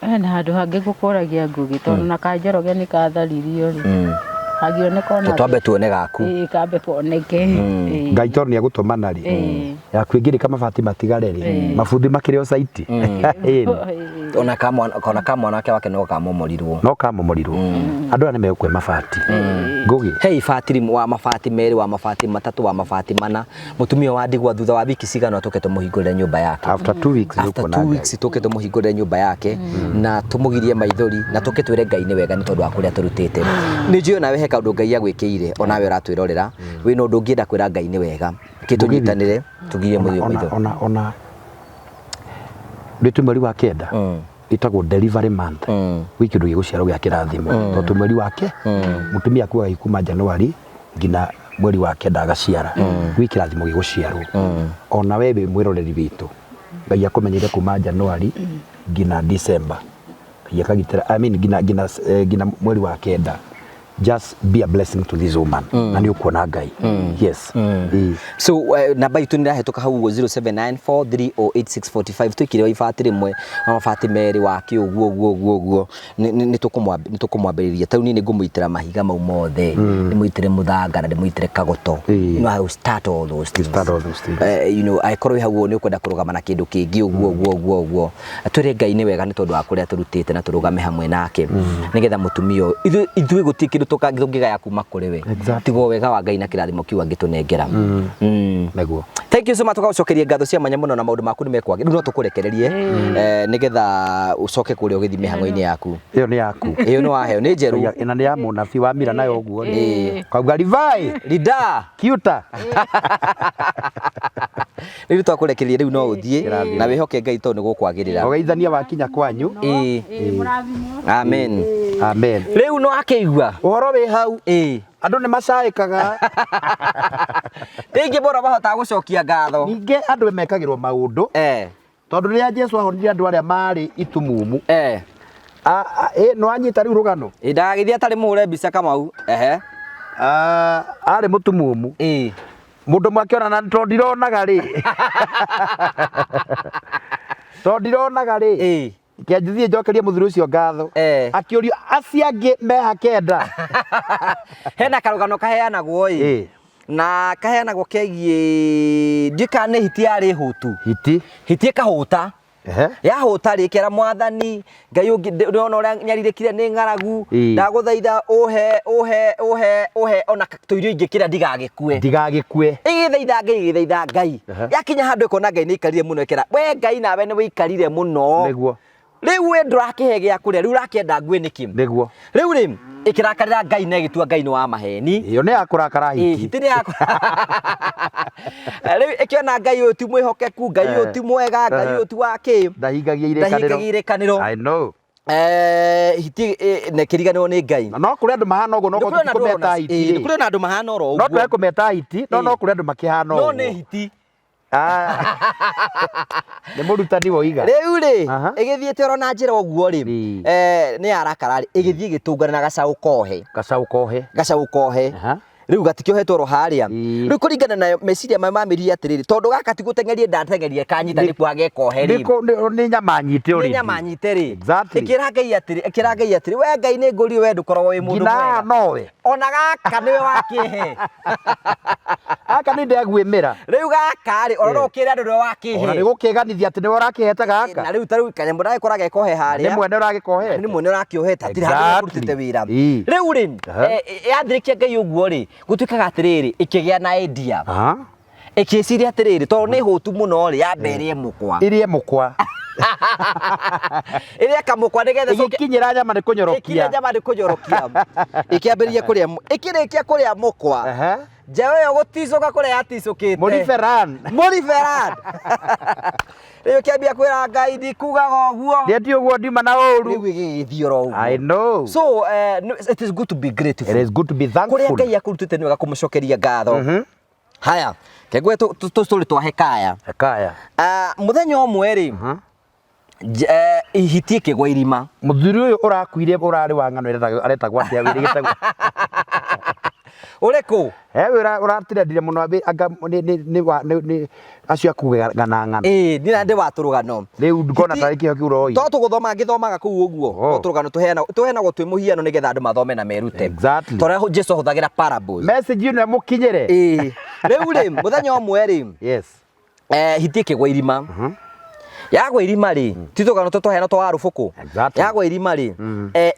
Hena handũ hangĩ ngũkũragia Ngũgĩ, tondũ na kanjoroge nĩ katharirio rĩ, hangĩoneka ona Twambe tuone gaku. Ĩĩ, kambe koneke. Ĩĩ. Ngai tondũ nĩ egũtũmana rĩ, yaku ĩngĩrĩka mabati matigare rĩ, mabundi makĩrĩ o site ĩni. Ĩĩ. Ona ka mwanake wake no kamomorirwo. No kamomorirwo. Andũ aya nĩ megũkũhe mabati, Ngũgĩ. He ibati rĩmwe wa mabati 2, wa mabati 3, wa mabati 4. Mũtumia wa ndigwa thutha wa wiki cigana tũke tũmũhingũrĩre nyũmba yake. After 2 weeks. After nĩũkuona 2 Ngai. weeks tũke tũmũhingũrĩre nyũmba yake na tũmũgirie maithori na tũke twĩre Ngai nĩ wega nĩ tondũ wa kũrĩa tũrutĩte. Nĩ njũĩ onawe he kaũndũ Ngai agwĩkĩire, onawe ũratwĩrorera wĩna ũndũ ũngĩenda kwĩra Ngai nĩ wega, kĩ tũnyitanĩre tũgirie mũthio ona maitho. Ona rĩtu mweri wa 9 ĩtagwo delivery month, gwĩ kĩndũ gĩgũciarwo gĩa kĩrathimo, tondũ mweri wake mũtumia akuaga kuma January nginya mweri wa 9 agaciara, gwĩ kĩrathimo gĩgũciarwo. Ona we wĩ mwĩroreri witũ, Ngai akũmenyeire kuma January nginya December, Ngai akagitĩra, I mean, nginya mweri wa 9. Just be a blessing to this woman na nĩ ũkuona Ngai. Yes. Ĩĩ. So namba itũ nĩ ĩrahĩtũka hau ũguo, 0794308645. Twĩkire wa ibati rĩmwe, wa mabati 2, wa kĩ, ũguo ũguo ũguo ũguo. Nĩ tũkũmwambĩrĩria. Ta rĩu niĩ nĩ ngũmũitĩra mahiga mau mothe, ndĩmũitĩre mũthanga na ndĩmũitĩre kagoto. I will start all those things. Start all those things. Angĩkorwo wĩ hau ũguo nĩ ũkwenda kũrũgama na kĩndũ kĩngĩ ũguo ũguo ũguo ũguo, twĩre Ngai nĩ wega nĩ tondũ wa kũrĩa tũrutĩte na tũrũgame hamwe nake nĩgetha mũtumia ũyũ, ithuĩ gũtirĩ kĩndũ tũngĩgaya kuma kũrĩ we tiga o wega wa Ngai na kĩrathimo kĩu angĩtũnengera. Nĩguo. Thank you so much. Tũgagũcokeria ngatho cia mwanya mũno na maũndũ maku nĩ mekwagĩra. Rĩu no tũkũrekererie nĩgetha ũcoke kũrĩa ũgĩthiĩ mĩhang'o-inĩ yaku. Ĩyo nĩ yaku. Ĩyo nĩ waheo, nĩ njerũ. Ĩna nĩ ya mũnabii wa mira nayo ũguo rĩ, kauga rivai Rida kiuta. Rĩu twakũrekereria, rĩu no ũthiĩ na wĩhoke Ngai tondũ nĩ gũkwagĩrĩra. Ũgeithania wakinya kwanyu. Ĩĩ. Ĩĩ, mũrathimwo. Amen. Amen. Rĩu no akĩigua ũhoro wĩ hau. Andũ nĩ macaĩkaga. Rĩngĩ mũno mahotaga gũcokia ngatho. Ningĩ andũ mekagĩrwo maũndũ, tondũ rĩrĩa Jesu ahonirie andũ arĩa marĩ itumumu, nĩ wanyita rĩu rũgano? Ĩ, ndagagĩthiĩ atarĩ mũhũre mbica Kamau, ehe. Ah, arĩ mũtumumu. Mũndũ ũmwe akĩona na tondũ ndironaga rĩ, tondũ ndironaga rĩ, kĩanjithie njokerie mũthuri ũcio ngatho. Akĩũrio acio angĩ meha 9. Hena karũgano kaheanagwo ĩ, na kaheanagwo kegiĩ, ndiũĩ kana nĩ hiti yarĩ hũtu. Hiti. Hiti ĩkahũta. Yahũta rĩ, ĩkera mwathani Ngai ũngĩ ndĩrona ũrĩa nyarirĩkire nĩ ng'aragu, ndagũthaitha ũhe ũhe ũhe ũhe ona tũirio ingĩkĩra ndigagĩkue. Ndigagĩkue. Ĩgĩthaitha Ngai, ĩgĩthaitha Ngai. Yakinya handũ ĩkona Ngai nĩ aikarire mũno, ĩkera we Ngai nawe nĩ wĩikarire mũno. Rĩu we ndũrakĩhe gĩa kũrĩa, rĩu ũrakĩenda ngue nĩkĩ? Rĩu rĩ, ĩkĩrakarĩra Ngai na ĩgĩtua Ngai nĩ wa maheni. Ĩyo nĩ ya kũrakara hiti. Hiti nĩ ya Rĩu ĩkĩona Ngai ũyũ ti mwĩhokeku, Ngai ũyũ ti mwega, Ngai ũyũ ti wa kĩ. Ndahingagia irĩkanĩro. Ndahingagia irĩkanĩro. I know. Hiti na ĩkĩriganĩrwo nĩ Ngai. Na no kũrĩ andũ mahana ũguo, no korwo ti kũmeta hiti. Nĩ kũrĩ na andũ mahana oro ũguo. No twage kũmeta hiti, no no kũrĩ andũ makĩhana ũguo. No nĩ hiti. Ah. Nĩ mũrutani woiga. Rĩu rĩ, ĩgĩthiĩte oro na njĩra ũguo rĩ, nĩ yarakara rĩ, ĩgĩthiĩ ĩgĩtũngana na gacaũ kohe. Gacaũ kohe. Gacaũ kohe. Rĩu gatikĩohetwo oro harĩa. Rĩu kũringana na meciria maya mamĩrire atĩrĩrĩ, tondũ gaka ti gũteng'eria ndateng'eria kanyita nĩ kwaga kohe rĩ. Nĩ nyama nyite already. Nĩ nyama nyite rĩ. Ĩkĩra Ngai atĩrĩ, ĩkĩra Ngai atĩrĩ, we Ngai nĩ ngũrio we ndũkoragwo wĩ mũndũ mwega. Nginya nowe. Ona gaka nĩwe wakĩhe. Gaka nĩ ndegwĩmĩra. Rĩu gaka rĩ, ona no ũkĩre andũ nĩwe wakĩhe. Ona nĩ gũkĩganithia atĩ nĩwe ũrakĩhete gaka. Na rĩu ta rĩu kanyamũ ndagĩkora gekohe harĩa. Nĩ mwene ũragĩkohete. Nĩ mwene ũrakĩohete, hatirĩ handũ ũrutĩte wĩra. Rĩu rĩ, yathirĩkia Ngai ũguo rĩ, gũtuĩkaga atĩrĩrĩ, ĩkĩgĩa na idea. Ĩkĩciria atĩrĩrĩ, tondũ nĩ hũtu mũno rĩ, yambe ĩrĩe mũkwa. Ĩrĩe mũkwa. Ĩrĩe kamũkwa nĩgetha ĩcoke Ĩgĩkinyĩra nyama nĩ kũnyorokia. Ĩkinyĩra nyama nĩ kũnyorokia. Ĩkĩambĩrĩria kũrĩa, ĩkĩrĩkia kũrĩa mũkwa. Njaũ ĩyo gũticũka kũrĩa yaticũkĩte. Mũriberan. Mũriberan. Rĩu ĩkĩambia kwĩra Ngai ndikugaga ũguo. Ndieti ũguo ndiuma na ũru. Rĩu ĩgĩgĩthiĩ oro ũguo. I know. So it is good to be grateful. It is good to be thankful. Kũrĩa Ngai akũrutĩte nĩ wega kũmũcokeria ngatho. Haya, kengwe tũrĩ twa Hekaya. Hekaya. Mũthenya ũmwe rĩ, hiti ĩkĩgwa irima. Mũthuri ũyũ ũrakuire ũrarĩ wa ng'ano aretagwo atĩa wĩrĩgĩte? Ũrĩkũ? He wĩra ũratirendire mũno anga nĩ acio akugana ng'ano. Ĩĩ, niĩ na ndĩ wa tũrũgano. Rĩu ngona tarĩ kĩo kĩu ũroire. To tũgũthoma ngĩthomaga kũu ũguo. To tũrũgano tũheanagwo twĩ mũhiano nĩgetha andũ mathome na merute. Exactly. Ta ũrĩa Jesu ahũthagĩra parables. Message ĩno ĩmũkinyĩre. Ĩĩ. Rĩu rĩ, mũthenya ũmwe rĩ. Yes. Hiti ĩkĩgwa irima. Yagwa irima rĩ, ti tũgano tũ twaheana twa warũbũkũ. Yagwa irima rĩ,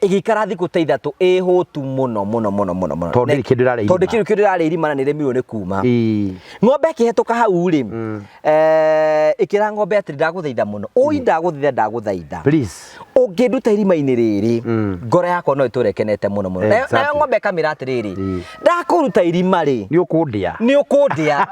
ĩgĩikara thikũ ta ithatũ ĩhũtu mũno mũno mũno mũno mũno. Tondũ ndĩrĩ kĩndũ ĩrarĩa irima. Tondũ kĩndũ kĩndũ ĩrarĩa irima na nĩ ĩremirwo nĩ kuma. Ng'ombe ĩkĩhetũka hau rĩ, ĩkĩra ng'ombe atĩrĩ, ndagũthaitha mũno. Ũi ndagũthaitha ndagũthaitha. Please. Ũngĩnduta irima-inĩ rĩrĩ, ngoro yakwa no ĩtũre ĩkenete mũno mũno. Nayo ng'ombe ĩkamĩra atĩrĩrĩ, ndakũruta irima rĩ, Nĩ ũkũndĩa. Nĩ ũkũndĩa.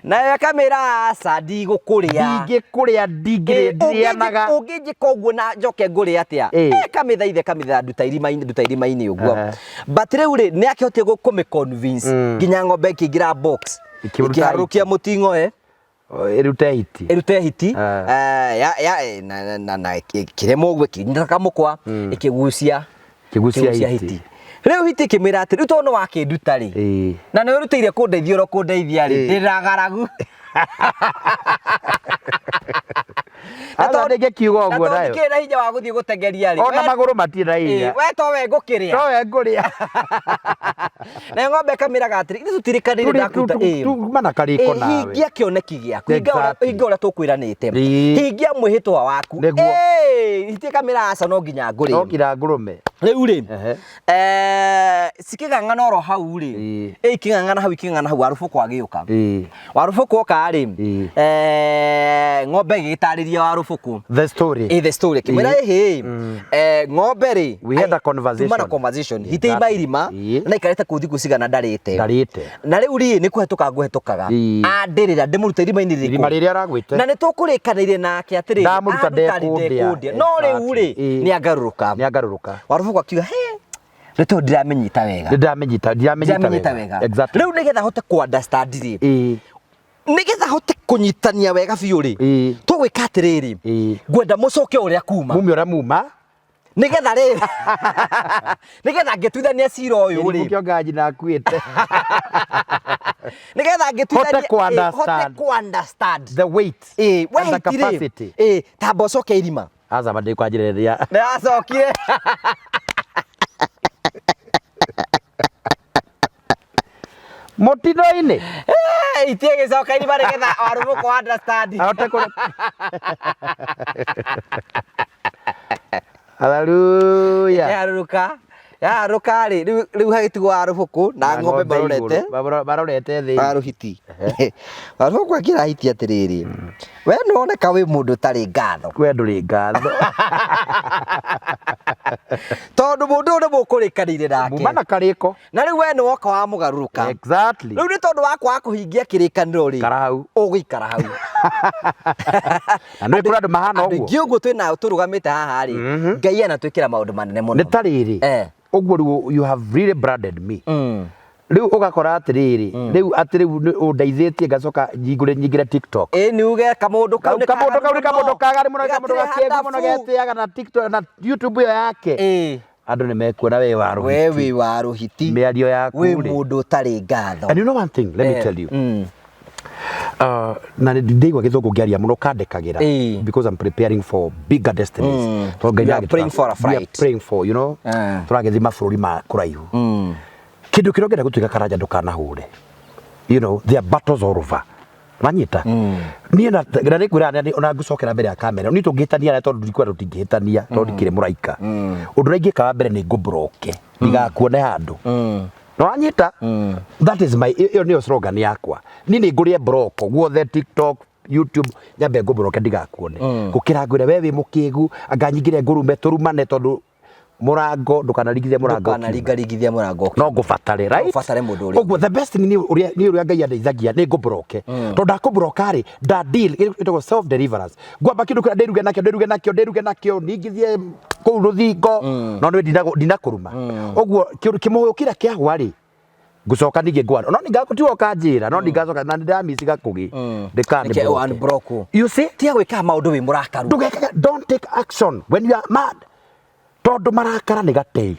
Nayo ĩkamĩra aca ndigũkũrĩa. Ndingĩkũrĩa, ndingĩrĩa, ndirĩanaga. Ũngĩnjĩka ũguo na njoke ngũrĩe atĩa? Ĩkamĩthaitha, ĩkamĩthaitha nduta irima-inĩ, nduta irima-inĩ ũguo. But rĩu rĩ, nĩ akĩhotire kũmĩ convince nginya ng'ombe ĩkĩingĩra box. Ĩkĩharũrũkia mũting'oe. Ĩrute hiti. Ĩrute hiti. Na ĩkĩremwo ũguo, ĩkĩnyita kamũkwa, ĩkĩgucia. Ĩkĩgucia hiti. Rĩu hiti ĩkĩmwĩra atĩrĩ, rĩu tondũ nĩ wakĩnduta rĩ, na nĩ wĩrutĩire kũndeithia oro kũndeithia rĩ, ndĩragaragu. Na tondũ ndĩngĩkiuga ũguo nayo. Na tondũ ndikĩrĩ na hinya wa gũthiĩ gũteng'eria rĩ. Ona magũrũ matirĩ na hinya. We towe ngũkĩrĩa. Towe ngũrĩa. Nayo ng'ombe ĩkamĩraga atĩrĩ, ithuĩ tũtirĩkanĩire ndakũruta. Tuma na karĩko nawe. Hingia kĩoneki gĩaku. Hingia ũrĩa tũkwĩranĩte. Hingia mwĩhĩtwa waku. Nĩguo. Hiti ĩkamĩra aca no nginya ngũrĩe. No nginya ngũrũme. Rĩu rĩ, cikĩng'ang'ana oro hau rĩ, ikĩng'ang'ana hau ikĩng'ang'ana hau warũbũkũ agĩũka. Warũbũkũ oka rĩ, ng'ombe ĩgĩtarĩria warũbũkũ. The story. The story. Kĩmwĩra ĩhĩ, ng'ombe rĩ, We had a conversation. Tuma na conversation. Hiti ima irima, na ikarĩte kũu thikũ cigana ndarĩte. Ndarĩte. Na rĩu rĩ, nĩ kũhetũka ngũhetũkaga. Andĩrĩra ndĩmũrute irima-inĩ rĩrĩkũ? Irima rĩrĩa aragwĩte. Na nĩ tũkũrĩkanĩire nake atĩrĩrĩ, Ndamũruta ndekũndĩa. No rĩu rĩ, nĩ angarũrũka. Nĩ angarũrũka. Warũbũkũ akiuga, he, rĩu tondũ ndiramĩnyita wega. Ndĩramĩnyita, ndiramĩnyita wega. Exactly. Rĩu nĩgetha hote kũ understand rĩ. Nĩgetha hote kũnyitania wega biũ rĩ. Tũgwĩka atĩrĩrĩ. Ngwenda mũcoke ũrĩa kuma. Mume ũrĩa muma. Nĩgetha rĩ. Nĩgetha ngĩtuithania cira ũyũ rĩ. Kĩrimũ kĩongaga nyina akuĩte. Nĩgetha ngĩtuithania. Hote kũ understand. Hote kũ understand. The weight. We And the hiti rĩ. capacity. Tamba ũcoke irima. Aca ma ndĩkwanjĩrĩria. Nĩacokire. Mũtino-inĩ. Itie gĩcoka irima nĩgetha warũmũkũ understand. Ahote kũ Hallelujah. Yaharũrũka. Yaharũrũka rĩ, rĩu rĩu hagĩtigwo warũbũkũ na ng'ombe marorete. igũrũ. Marorete thĩ. Warũhiti. Warũbũkũ akĩra hiti atĩrĩrĩ, we nĩwoneka wĩ mũndũ ũtarĩ ngatho. We ndũrĩ ngatho. Tondũ mũndũ ũyũ nĩmũkũrĩkanĩire nake. Muma na karĩko. Na rĩu we nĩwoka wamũgarũrũka. Exactly. Rĩu nĩ tondũ wa kwaga kũhingia kĩrĩkanĩro rĩ, Ikara hau. ũgũikara hau. Na nĩ kũrĩ andũ mahana Andũ ũguo. aingĩ ũguo twĩ nao tũrũgamĩte haha rĩ, Ngai anatwĩkĩra maũndũ manene mũno. Nĩ ta rĩrĩ. Ũguo rĩu you have really branded me. Rĩu ũgakora atĩrĩrĩ, rĩu atĩ rĩu nĩ ũndeithĩtie ngacoka nyingũre nyingĩre TikTok. Ĩ nĩ uge kamũndũ kau nĩ Kamũndũ kau nĩ kamũndũ kaganu mũno, nĩ kamũndũ Gatirĩ gakĩgu handabu. mũno getĩaga na TikTok na YouTube ĩyo yake. Ĩ. Andũ nĩ mekuona wĩ wa We rũhiti. wĩ wa rũhiti. Mĩario yaku Wĩ rĩ. mũndũ ũtarĩ ngatho. And you know one thing, let me tell you. Na nĩ ndaigua gĩthũngũ ngĩaria mũno kandekagĩra Ĩĩ. because I'm preparing for bigger destinies. Tondũ Ngai We are nĩagĩtũra- praying for a We are flight. praying for, you know, tũragĩthiĩ mabũrũri ma kũraihu. Kĩndũ kĩrĩa ũngĩenda gũtuĩka karanja ndũkanahũre. You know, there are battles all over. Wanyita? Niĩ na na nĩ ngwĩra nĩ ona ngũcokera mbere ya kamera. Niĩ tũngĩhĩtania na tondũ ndikwenda tũtingĩhĩtania tondũ ndikĩrĩ mũraika. Ũndũ ũrĩa ingĩka wa mbere nĩ ngũbroke. Ndigakuone handũ. No wanyita? That is my ĩyo nĩyo slogan yakwa. Niĩ nĩ ngũrĩe block guothe TikTok, YouTube nyambe ngũbroke ndigakuone. Gũkĩra ngwĩre we wĩ mũkĩgu anga nyingĩre ngũrume tũrumane tondũ mũrango ndũkanarigithie mũrango ũkiuma. Ndũkanaringaringithia mũrango No ngũbatare right Ũbatare mũndũ ũrĩa ũguo the best thing nĩ ũrĩa nĩ ũrĩa Ngai andeithagia nĩ ngũbroke tondũ ndakũbroka rĩ nda deal ĩtagwo self deliverance ngwamba kĩndũ kĩrĩa ndĩruge nakĩo ndĩruge nakĩo ndĩruge nakĩo ningithie kũu rũthingo no nĩ ndinakũruma ũguo kĩndũ kĩmũhũyũ kĩrĩa kĩagwa rĩ ngũcoka ningĩ ngwa no ningakũtiga ũkanjĩra no ndingacoka na nĩndĩramisi gakũgĩ Nĩkĩ unblock. You see Tiga gwĩkaga maũndũ wĩ mũrakaru. ndũgekaga don't take action when you are mad tondũ marakara nĩ gatei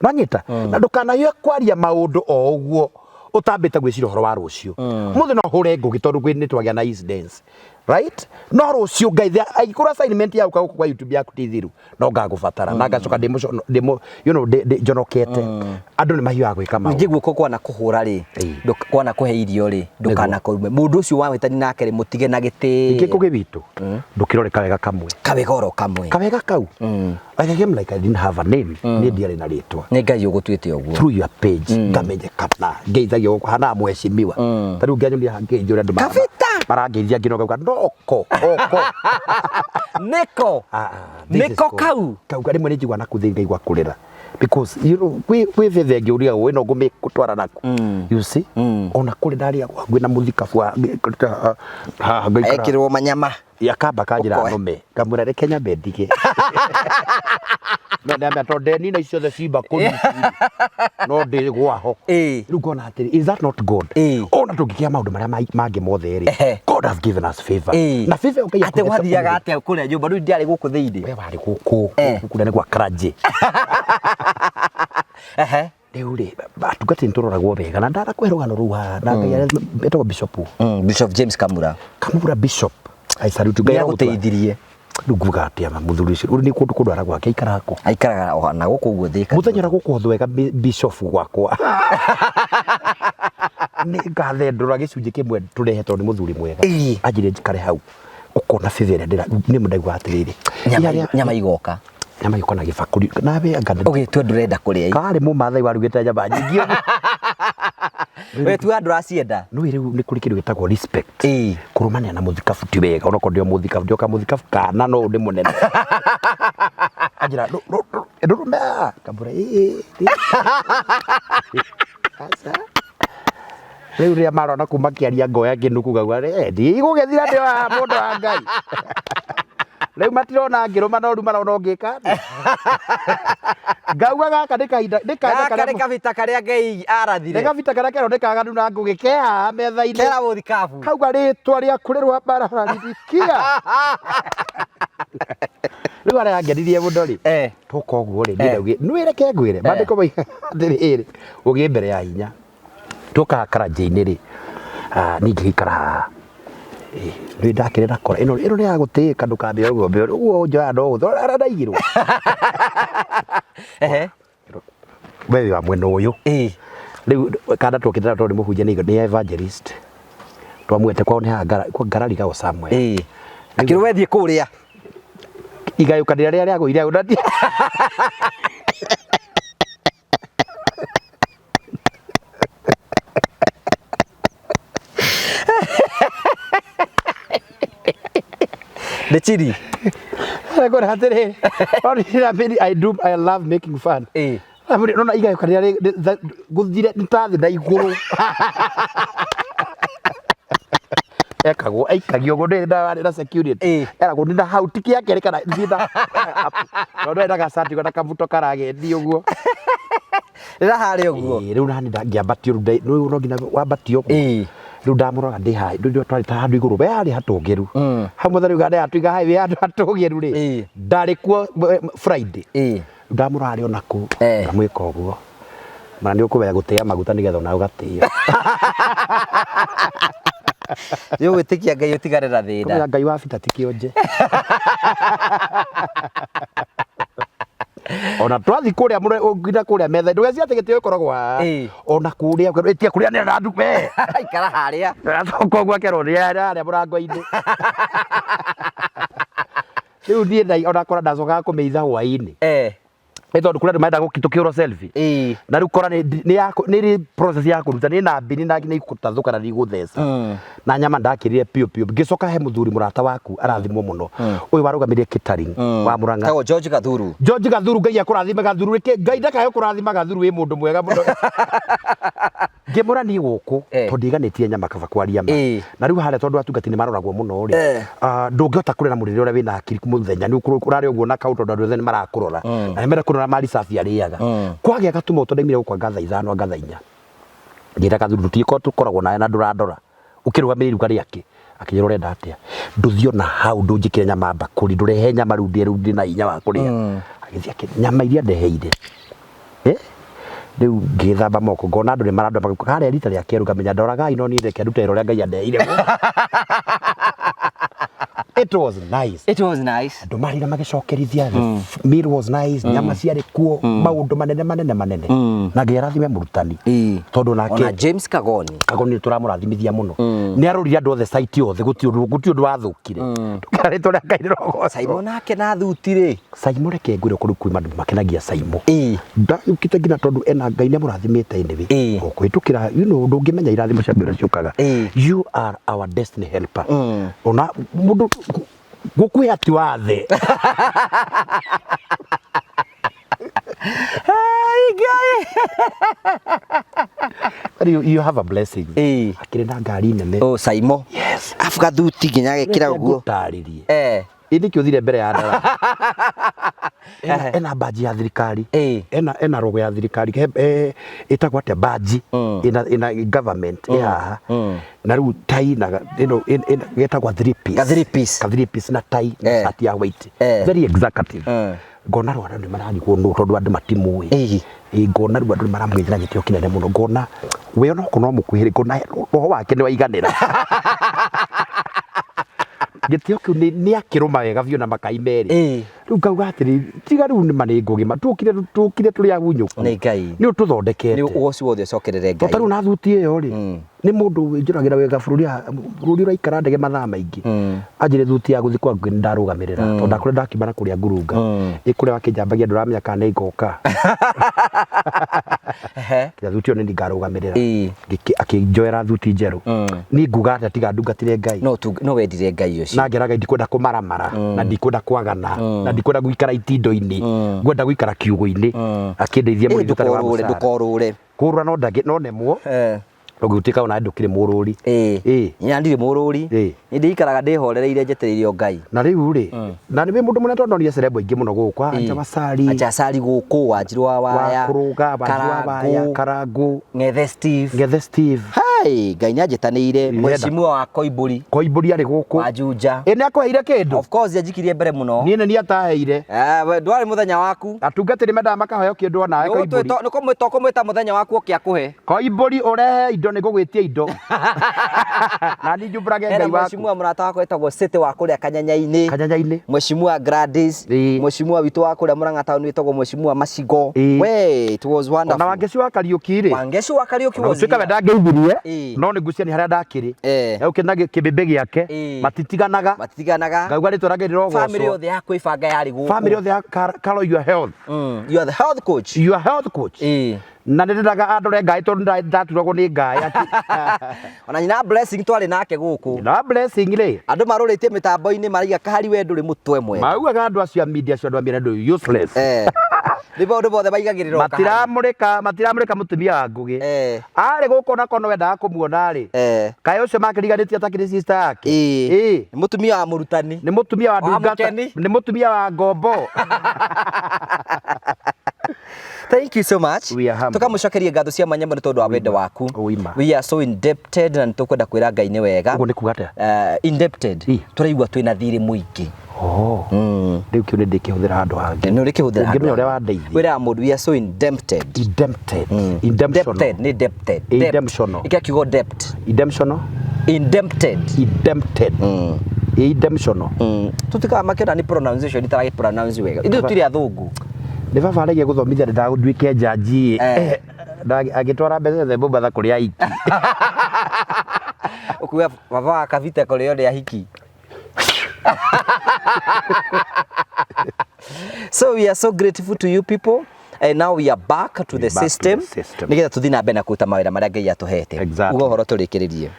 nwanyita na ndũkanahiũhe kwaria maũndũ o ũguo ũtambĩte gwĩciria ũhoro wa rũciũ mũthĩ no hũre ngũgĩ tondũ gwĩ nĩ twagĩa na incidents right no rũciũ ngai angĩkorwo assignment yaku gũkũ kwa YouTube yaku ti thiru no ngagũbatara na ngacoka ndĩ you know ndĩ njonokete andũ nĩ mahiũhaga gwĩka maũndũ Ningĩ guoko kwana kũhũra rĩ, kwana kũhe irio rĩ, ndũkanakũrume. Mũndũ ũcio wahĩtania nake rĩ, mũtige na ningĩ gĩtĩo. ngũgĩ witũ ndũkĩrore kawega kamwe Kawega oro kamwe. kawega kau like I came like I didn't have a name niĩ ndiarĩ na rĩtwa Nĩ Ngai ũgũtuĩte ũguo. through your page ngamenyekana ngeithagio gũkũ hanaga mheshimiwa ta rĩu ngĩanyonia ngeithio ũrĩa andũ Kabita! marangeithia ngĩnoga ngauga noko oko Nĩko. Ah, ah, this is Nĩko God. kau. kau rĩmwe nĩ njigua naku thĩ ngaigua kũrĩra because you know kwĩ kwĩ betha ĩngĩ ũrigagwo ĩno ngũmĩtwara naku you see ona kũrĩ ndarĩa gwĩ na mũthikabu wa haha ngaikara Ekĩrwo manyama. yakamba kanjĩra Ũkoe. nũme ngamwĩra reke nyambe ndige no ndambe tondũ ndenina icio ciothe ci mbakũri no ndĩ gwaho Ĩĩ. rĩu ngona atĩrĩ is that not God Ĩĩ. ona tũngĩkĩa maũndũ marĩa mangĩ mothe rĩ Ehe. God has given us favor Ĩĩ. na favor ĩyo Ngai Atĩ akũhete gwathiaga ũmũthĩ. atĩa kũrĩa nyũmba rĩu ndiarĩ gũkũ thĩinĩ. we warĩ gũkũ Eh. gũkũ kũrĩa nĩ gwa Karanjĩ Ehe. rĩu rĩ atungatĩri nĩ tũroragwo wega na ndarakũhe rũgano rũu haha na Ngai etagwo Bishop Bishop James Kamura. Kamura Bishop I salute you. Ngai Nĩ arogũtwara. agũteithirie. Rĩu nguga atĩa ma mũthuri ũcio rĩu nĩ kũndũ kũndwara gwake aikaraga kũ Aikaraga o na gũkũ ũguo Thĩka. mũthenya ũrĩa gũkũhũthwo wega bishop gwakwa nĩ ngathendũra gĩcunjĩ kĩmwe tũrehe tondũ nĩ mũthuri mwega Ĩĩ. anjĩre njikare hau ũkona favor ĩrĩa ndĩra nĩ ndaigua atĩrĩrĩ Nyama igoka. nyama ĩgoka na gĩbakũri nawe anga Ũgĩtua ndũrenda kũrĩa. karĩ mũmathai warugĩte nyama nyingĩ ũguo. We tua ndũracienda. Nĩũĩ rĩu nĩ kũrĩ kĩndũ gĩtagwo respect Ĩĩ. kũrũmanĩra na mũthikabu ti wega onokorwo ndĩ o mũthikabu ndĩ o kamũthikabu kana no ndĩ mũnene anjĩra ndũrũme ngamwĩra ĩĩ aca rĩu rĩrĩa marona kuma kĩaria ngoya kĩnuku ngauga "Eh, ndigũgĩthira ndĩ o haha mũndũ wa Ngai rĩu matirona ngĩrũma no rĩu marona ũngĩka atĩa ngauga gaka nĩ kahinda nĩ kanya Gaka nĩ karĩa kabita karĩa Ngai arathire. nĩ gabita karĩa kerwo nĩ kaganu na ngũgĩ ke haha metha-inĩ Kera mũthikabu. kauga rĩtwa rĩaku rĩrwambarararirikia rĩu arĩa angenirie mũno rĩ Eh. tũka ũguo rĩ niĩ nĩ reke ngwĩre maandĩko moigaga atĩrĩrĩ ũgĩe mbere ya hinya tũka karanjĩ-inĩ rĩ niĩ ngĩgĩikara haha nĩ ndakĩrĩ na kora ĩno ĩno nĩ ya gũtĩĩka ndũkambe ũguo mbe ũguo njoya no ũthũ arĩa ndaigirwo Ehe. we wĩ wa mwena ũyũ Ĩĩ. rĩu kana twokĩte tondũ nĩ mũhunjia nĩ nĩ evangelist Twamwete kwao nĩ haha kwa Ngararigago somewhere. Ĩĩ. Akĩrwo wethiĩ kũrĩa. Igayũkanĩra rĩrĩa rĩagũire hau na Ndĩchiri. Ngwĩra atĩrĩrĩ, I do, I love making fun. Ĩĩ. Amuri nona igayũkanĩra gũthire nĩ ta thĩ na igũrũ. Ekagwo aikagio ũguo ndĩ na na security. Ĩĩ. Eragwo nĩ na hau ti kĩa kerĩ kana thiĩ na tondũ ena gacati na kabuto karagendi ũguo. Rĩra harĩa ũguo. Ĩĩ, rĩu nani ngĩambatio rĩu rĩu no nginya wambatio ũguo. Ĩĩ. Rĩu ndamũrora ndĩ haha rĩu twarĩ ta handũ igũrũ we harĩ hatũgĩru. Hau mũthenya rĩu atwiga haha wĩ handũ hatũgĩru rĩ. Ĩĩ. Ndarĩ kuo Friday. Ĩĩ. Ndamũrora arĩ ona kũu Eh. ngamwĩka ũguo mana nĩ ũkũmenya gũtĩa maguta nĩgetha onawe ũgatĩo. Nĩ ũgwĩtĩkia Ngai ũtigane na thĩna. Kũmenya Ngai wa Bita ti kĩonje. Ona twathi kũrĩa nginya kũrĩa metha ndũgecirie atĩ gĩtĩo gĩkoragwo haha. Ĩĩ. Ona kũrĩa ĩtia kũrĩanĩra na andũ we. Ikara harĩa. Acoka ũguo akerwo nĩ harĩa mũrango-inĩ. Rĩu niĩ nda ona kora ndacokaga kũmĩitha hwaĩ-inĩ. Eh. Nĩ tondũ kũrĩ andũ marenda tũkĩhũrwo selfie. Ĩĩ. Na rĩu kora nĩ nĩ ya nĩ ĩrĩ process ya kũruta nĩ na mbini na nĩ ikũtathũka na nĩ igũtheca. Na nyama ndakĩrire piũ piũ. Ngĩcoka he mũthuri mũrata waku arathimwo mũno. Ũyũ warũgamĩrĩire catering wa Murang'a. Tagwo George Gathuru. George Gathuru Ngai akũrathime Gathuru rĩkĩ Ngai ndakae kũrathima Gathuru wĩ mũndũ mwega mũno. Ngĩmũra niĩ gũkũ Eh. tondũ ndiganĩtie nyama kaba kwaria ma. Eh. Na rĩu harĩa tondũ atungati nĩ maroragwo mũno rĩ. Eh. Ah, ndũngĩhota kũrĩa na mũrĩre ũrĩa wĩna hakiri mũthenya nĩ ũrarĩa ũguo na kau tondũ andũ othe nĩ marakũrora. Na nĩ menda kũrora mali safi arĩaga. Kwagĩa gatumo tondũ ndaimire gũkũ anga thaa ithano anga thaa inya. Ngĩra Gathuru tũtigĩkorwo tũkoragwo nawe na ndũrandora. Ũkĩrũgamĩrĩra iruga rĩake. Akĩnjĩra ũrenda atĩa. Ndũthiĩ ona hau ndũnjĩkĩre nyama mbakũri ndũrehe nyama rĩu ndĩe rĩu ndĩ na hinya wa kũrĩa. Agĩthiĩ akĩ nyama iria ndeheire. Eh? Rĩu ngĩthamba moko ngona andũ nĩ marandora magĩũka harĩa rita rĩa kerĩ ngamenya ndoragai no niĩ reke ndute wĩra ũrĩa Ngai andeheire. It was nice. It was nice. Andũ marĩra magĩcokerithia the meal was nice nyama ciarĩ kuo maũndũ manene manene manene na Ngai arathime mũrutani Ĩĩ. tondũ nake Ona James Kagoni. Kagoni nĩ tũramũrathimithia mũno nĩ arorire andũ othe site yothe gũtirĩ ũndũ gũtirĩ ũndũ wathũkire tũkĩra rĩtwa rĩa Ngai rĩrogocwo Simon nake na thuti rĩ. Saimo reke ngwĩre kũrĩ kwĩ andũ makenagia Saimo Ĩĩ. ndayũkĩte nginya tondũ ena Ngai nĩ amũrathimĩte anyway Ĩĩ. o kũhĩtũkĩra you know ndũngĩmenya irathimo cia Ngai ũrĩa ciũkaga Ĩĩ. you are our destiny helper ona mũndũ gũkuhe ati wathe Ai Ngai. But you have a blessing Ĩĩ. akĩrĩ na ngari nene Oh Saimo. Yes. Afu gathuti nginya agekĩra ũguo. Ngũtarĩrie Eh. ĩ nĩkĩ ũthire mbere ya ndara ena, ena baji ya thirikari Ĩĩ. ena ena rogo ya thirikari ĩtagwo atĩa baji ina ina government ĩ haha na rĩu tai na ĩno getagwo three piece Ka three piece. ka three piece na tai na Eh. shati ya white Eh. very executive ngona rĩu andũ nĩ mararigwo nũ tondũ andũ matimũĩ Ĩĩ. Ĩĩ, ngona rĩu andũ nĩ maramwĩthera gĩtĩo kĩnene mũno ngona we onokorwo no mũkuhĩrĩ ngona roho wake nĩ waiganĩra gĩtĩo kĩu nĩ akĩrũma wega biũ na makai merĩ Ĩĩ. rĩu ngauga atĩrĩ tiga rĩu nĩ ma nĩ ngũgima tũkire tũkire tũrĩ agunyũku Nĩ Ngai. nĩ ũtũthondekete Nĩ ũgoci wothe ũcokerere to Ngai. ta rĩu na thuti ĩyo rĩ nĩ mũndũ wĩnjũragĩra wega bũrũri bũrũri ũraikara ndege mathaa maingĩ anjĩre thuti ya gũthiĩ kwa ngũĩ nĩ ndarũgamĩrĩra tondũ ndakũrĩa ndakiuma na kũrĩa ngurunga ĩ kũrĩa wakĩnjambagia ndũramenya kana nĩ ngoka Ehe. Nginya thuti ĩyo nĩ ngarũgamĩrĩra Ĩĩ. Akĩnjoera thuti njerũ niĩ nguga atĩa tiga ndungatire Ngai No tu no wendire Ngai ũcio. na ngera Ngai ndikwenda kũmaramara na ndikwenda kwagana na ndikwenda gũikara itindo-inĩ ngwenda gũikara kiugũ-inĩ akĩndeithia Ĩ, mũrigo ũtarĩ wa ndũkorũre mũcara ndũkorũre. kũrũra no ndangĩ no nemwo Eh. ũgĩtuĩka ona ndũkĩrĩ mũrũri Ĩĩ. Ĩĩ. Nya ndirĩ mũrũri. Ĩĩ. Nĩ ndĩikaraga ndĩhorereire njetereire o Ngai. Na rĩu rĩ na nĩ wĩ mũndũ mũnene tondũ ndonire celeb aingĩ mũno gũkũ Anja Macari Anja Cari gũkũ Wanjiru wa wa Waya kũrũga Wanjiru wa Waya Karangũ Karangũ Ng'ethe Steve Ngethe Steve Hai Ngai nĩanjĩtanĩire Ndĩrenda. Mheshimiwa wa Koimbũri Koimbũri arĩ gũkũ wa Juja ĩ nĩ akũheire kĩndũ Of course anjikirie mbere mũno niĩ nĩ niĩ ataheire Ah, we ndwarĩ mũthenya waku atungatĩri mendaga makaheo kĩndũ onawe Koimbũri Nĩ kũmwĩta mũthenya waku ũke akũhe Koimbũri ũrehe indo nĩ ngũgwĩtia indo na niĩ njumbũrage Hena Ngai waku mheshimiwa mũrata wakwa wĩtagwo City wa kũrĩa Kanyanya-inĩ Kanyanya-inĩ Mheshimiwa Gladys Ĩĩ. Mheshimiwa witũ wa kũrĩa Murang'a town wĩtagwo Mheshimiwa Macigo Ĩĩ. we it was ona wonderful Wangeci wa Kariũki rĩ Wangeci wa Kariũki ona was gũtuĩka we here. ndangĩithirie Ĩĩ. No nĩ ngucia nĩ harĩa ndakĩrĩ. Egũkĩra na kĩbĩbĩ gĩake. Matitiganaga. Matitiganaga. Ngauga rĩtwa rĩake rĩrogocwo. Family yothe ya kwĩbanga yarĩ gũkũ. Family yothe ya Carol, your health. You are the health coach. Your health coach. Na nĩ ndendaga andore ngaĩ tondũ ndaturagwo nĩ ngaĩ ati. Ona nyina Blessing twarĩ nake gũkũ. Na Blessing rĩ. Andũ marũrĩtie mĩtambo-inĩ maraiga kahari we ndũrĩ mũtwe mwega. Maugaga andũ acio a media acio andũ a media ndũ useless. Nĩ maũndũ mothe maigagĩrĩra o kahari. Matiramũrĩka, matiramũrĩka mũtumia wa Ngũgĩ. Arĩ gũkũ ona korwo no wendaga kũmuona rĩ. Kaĩ ũcio makĩriganĩtie atakĩrĩ sister yake. Nĩ mũtumia wa mũrutani. Nĩ mũtumia wa Wa ndungata. mũkeni. Nĩ mũtumia wa ngombo. Thank you so much. We are humble. Tukamũcokeria ngatho cia mwanya mũno tondũ wa wendo waku. Uima. We are so indebted na nĩtũkwenda kwĩra Ngai nĩ wega. Ũguo nĩ kuga atĩa? Indebted. Tũraigua twĩna thirĩ mũingĩ. Oh. Rĩu kĩu nĩ ndĩkĩhũthĩra handũ hangĩ. Nĩ ũrĩkĩhũthĩra handũ Ũngĩmenya ũrĩa hangĩ. wandeithia. Wĩraga mũndũ we are so indebted. Indebted. Indemptional. Debted, nĩ debted. Debt. Indemptional. Ĩkĩra kiugo debt. Indemptional. Indebted. Indebted. Indemptional. Tũtikaga makĩona nĩ pronunciation itaragĩ pronounce wega. Ithuĩ tũtirĩ athũngũ. Nĩ baba aregia gũthomithia nĩ ndagũtuĩke njanji. Agĩtwara mbeca ciothe Mombatha kũrĩ ahiki. Ũkuga baba wa Kavita kũrĩ o nĩ ahiki. So we are so grateful to you people. And now we are back to the Back to the system. system. Nĩgetha tũthiĩ na mbere na kũruta mawĩra marĩa Ngai atũhete. Exactly. Uga ũhoro tũrĩkĩrĩrie.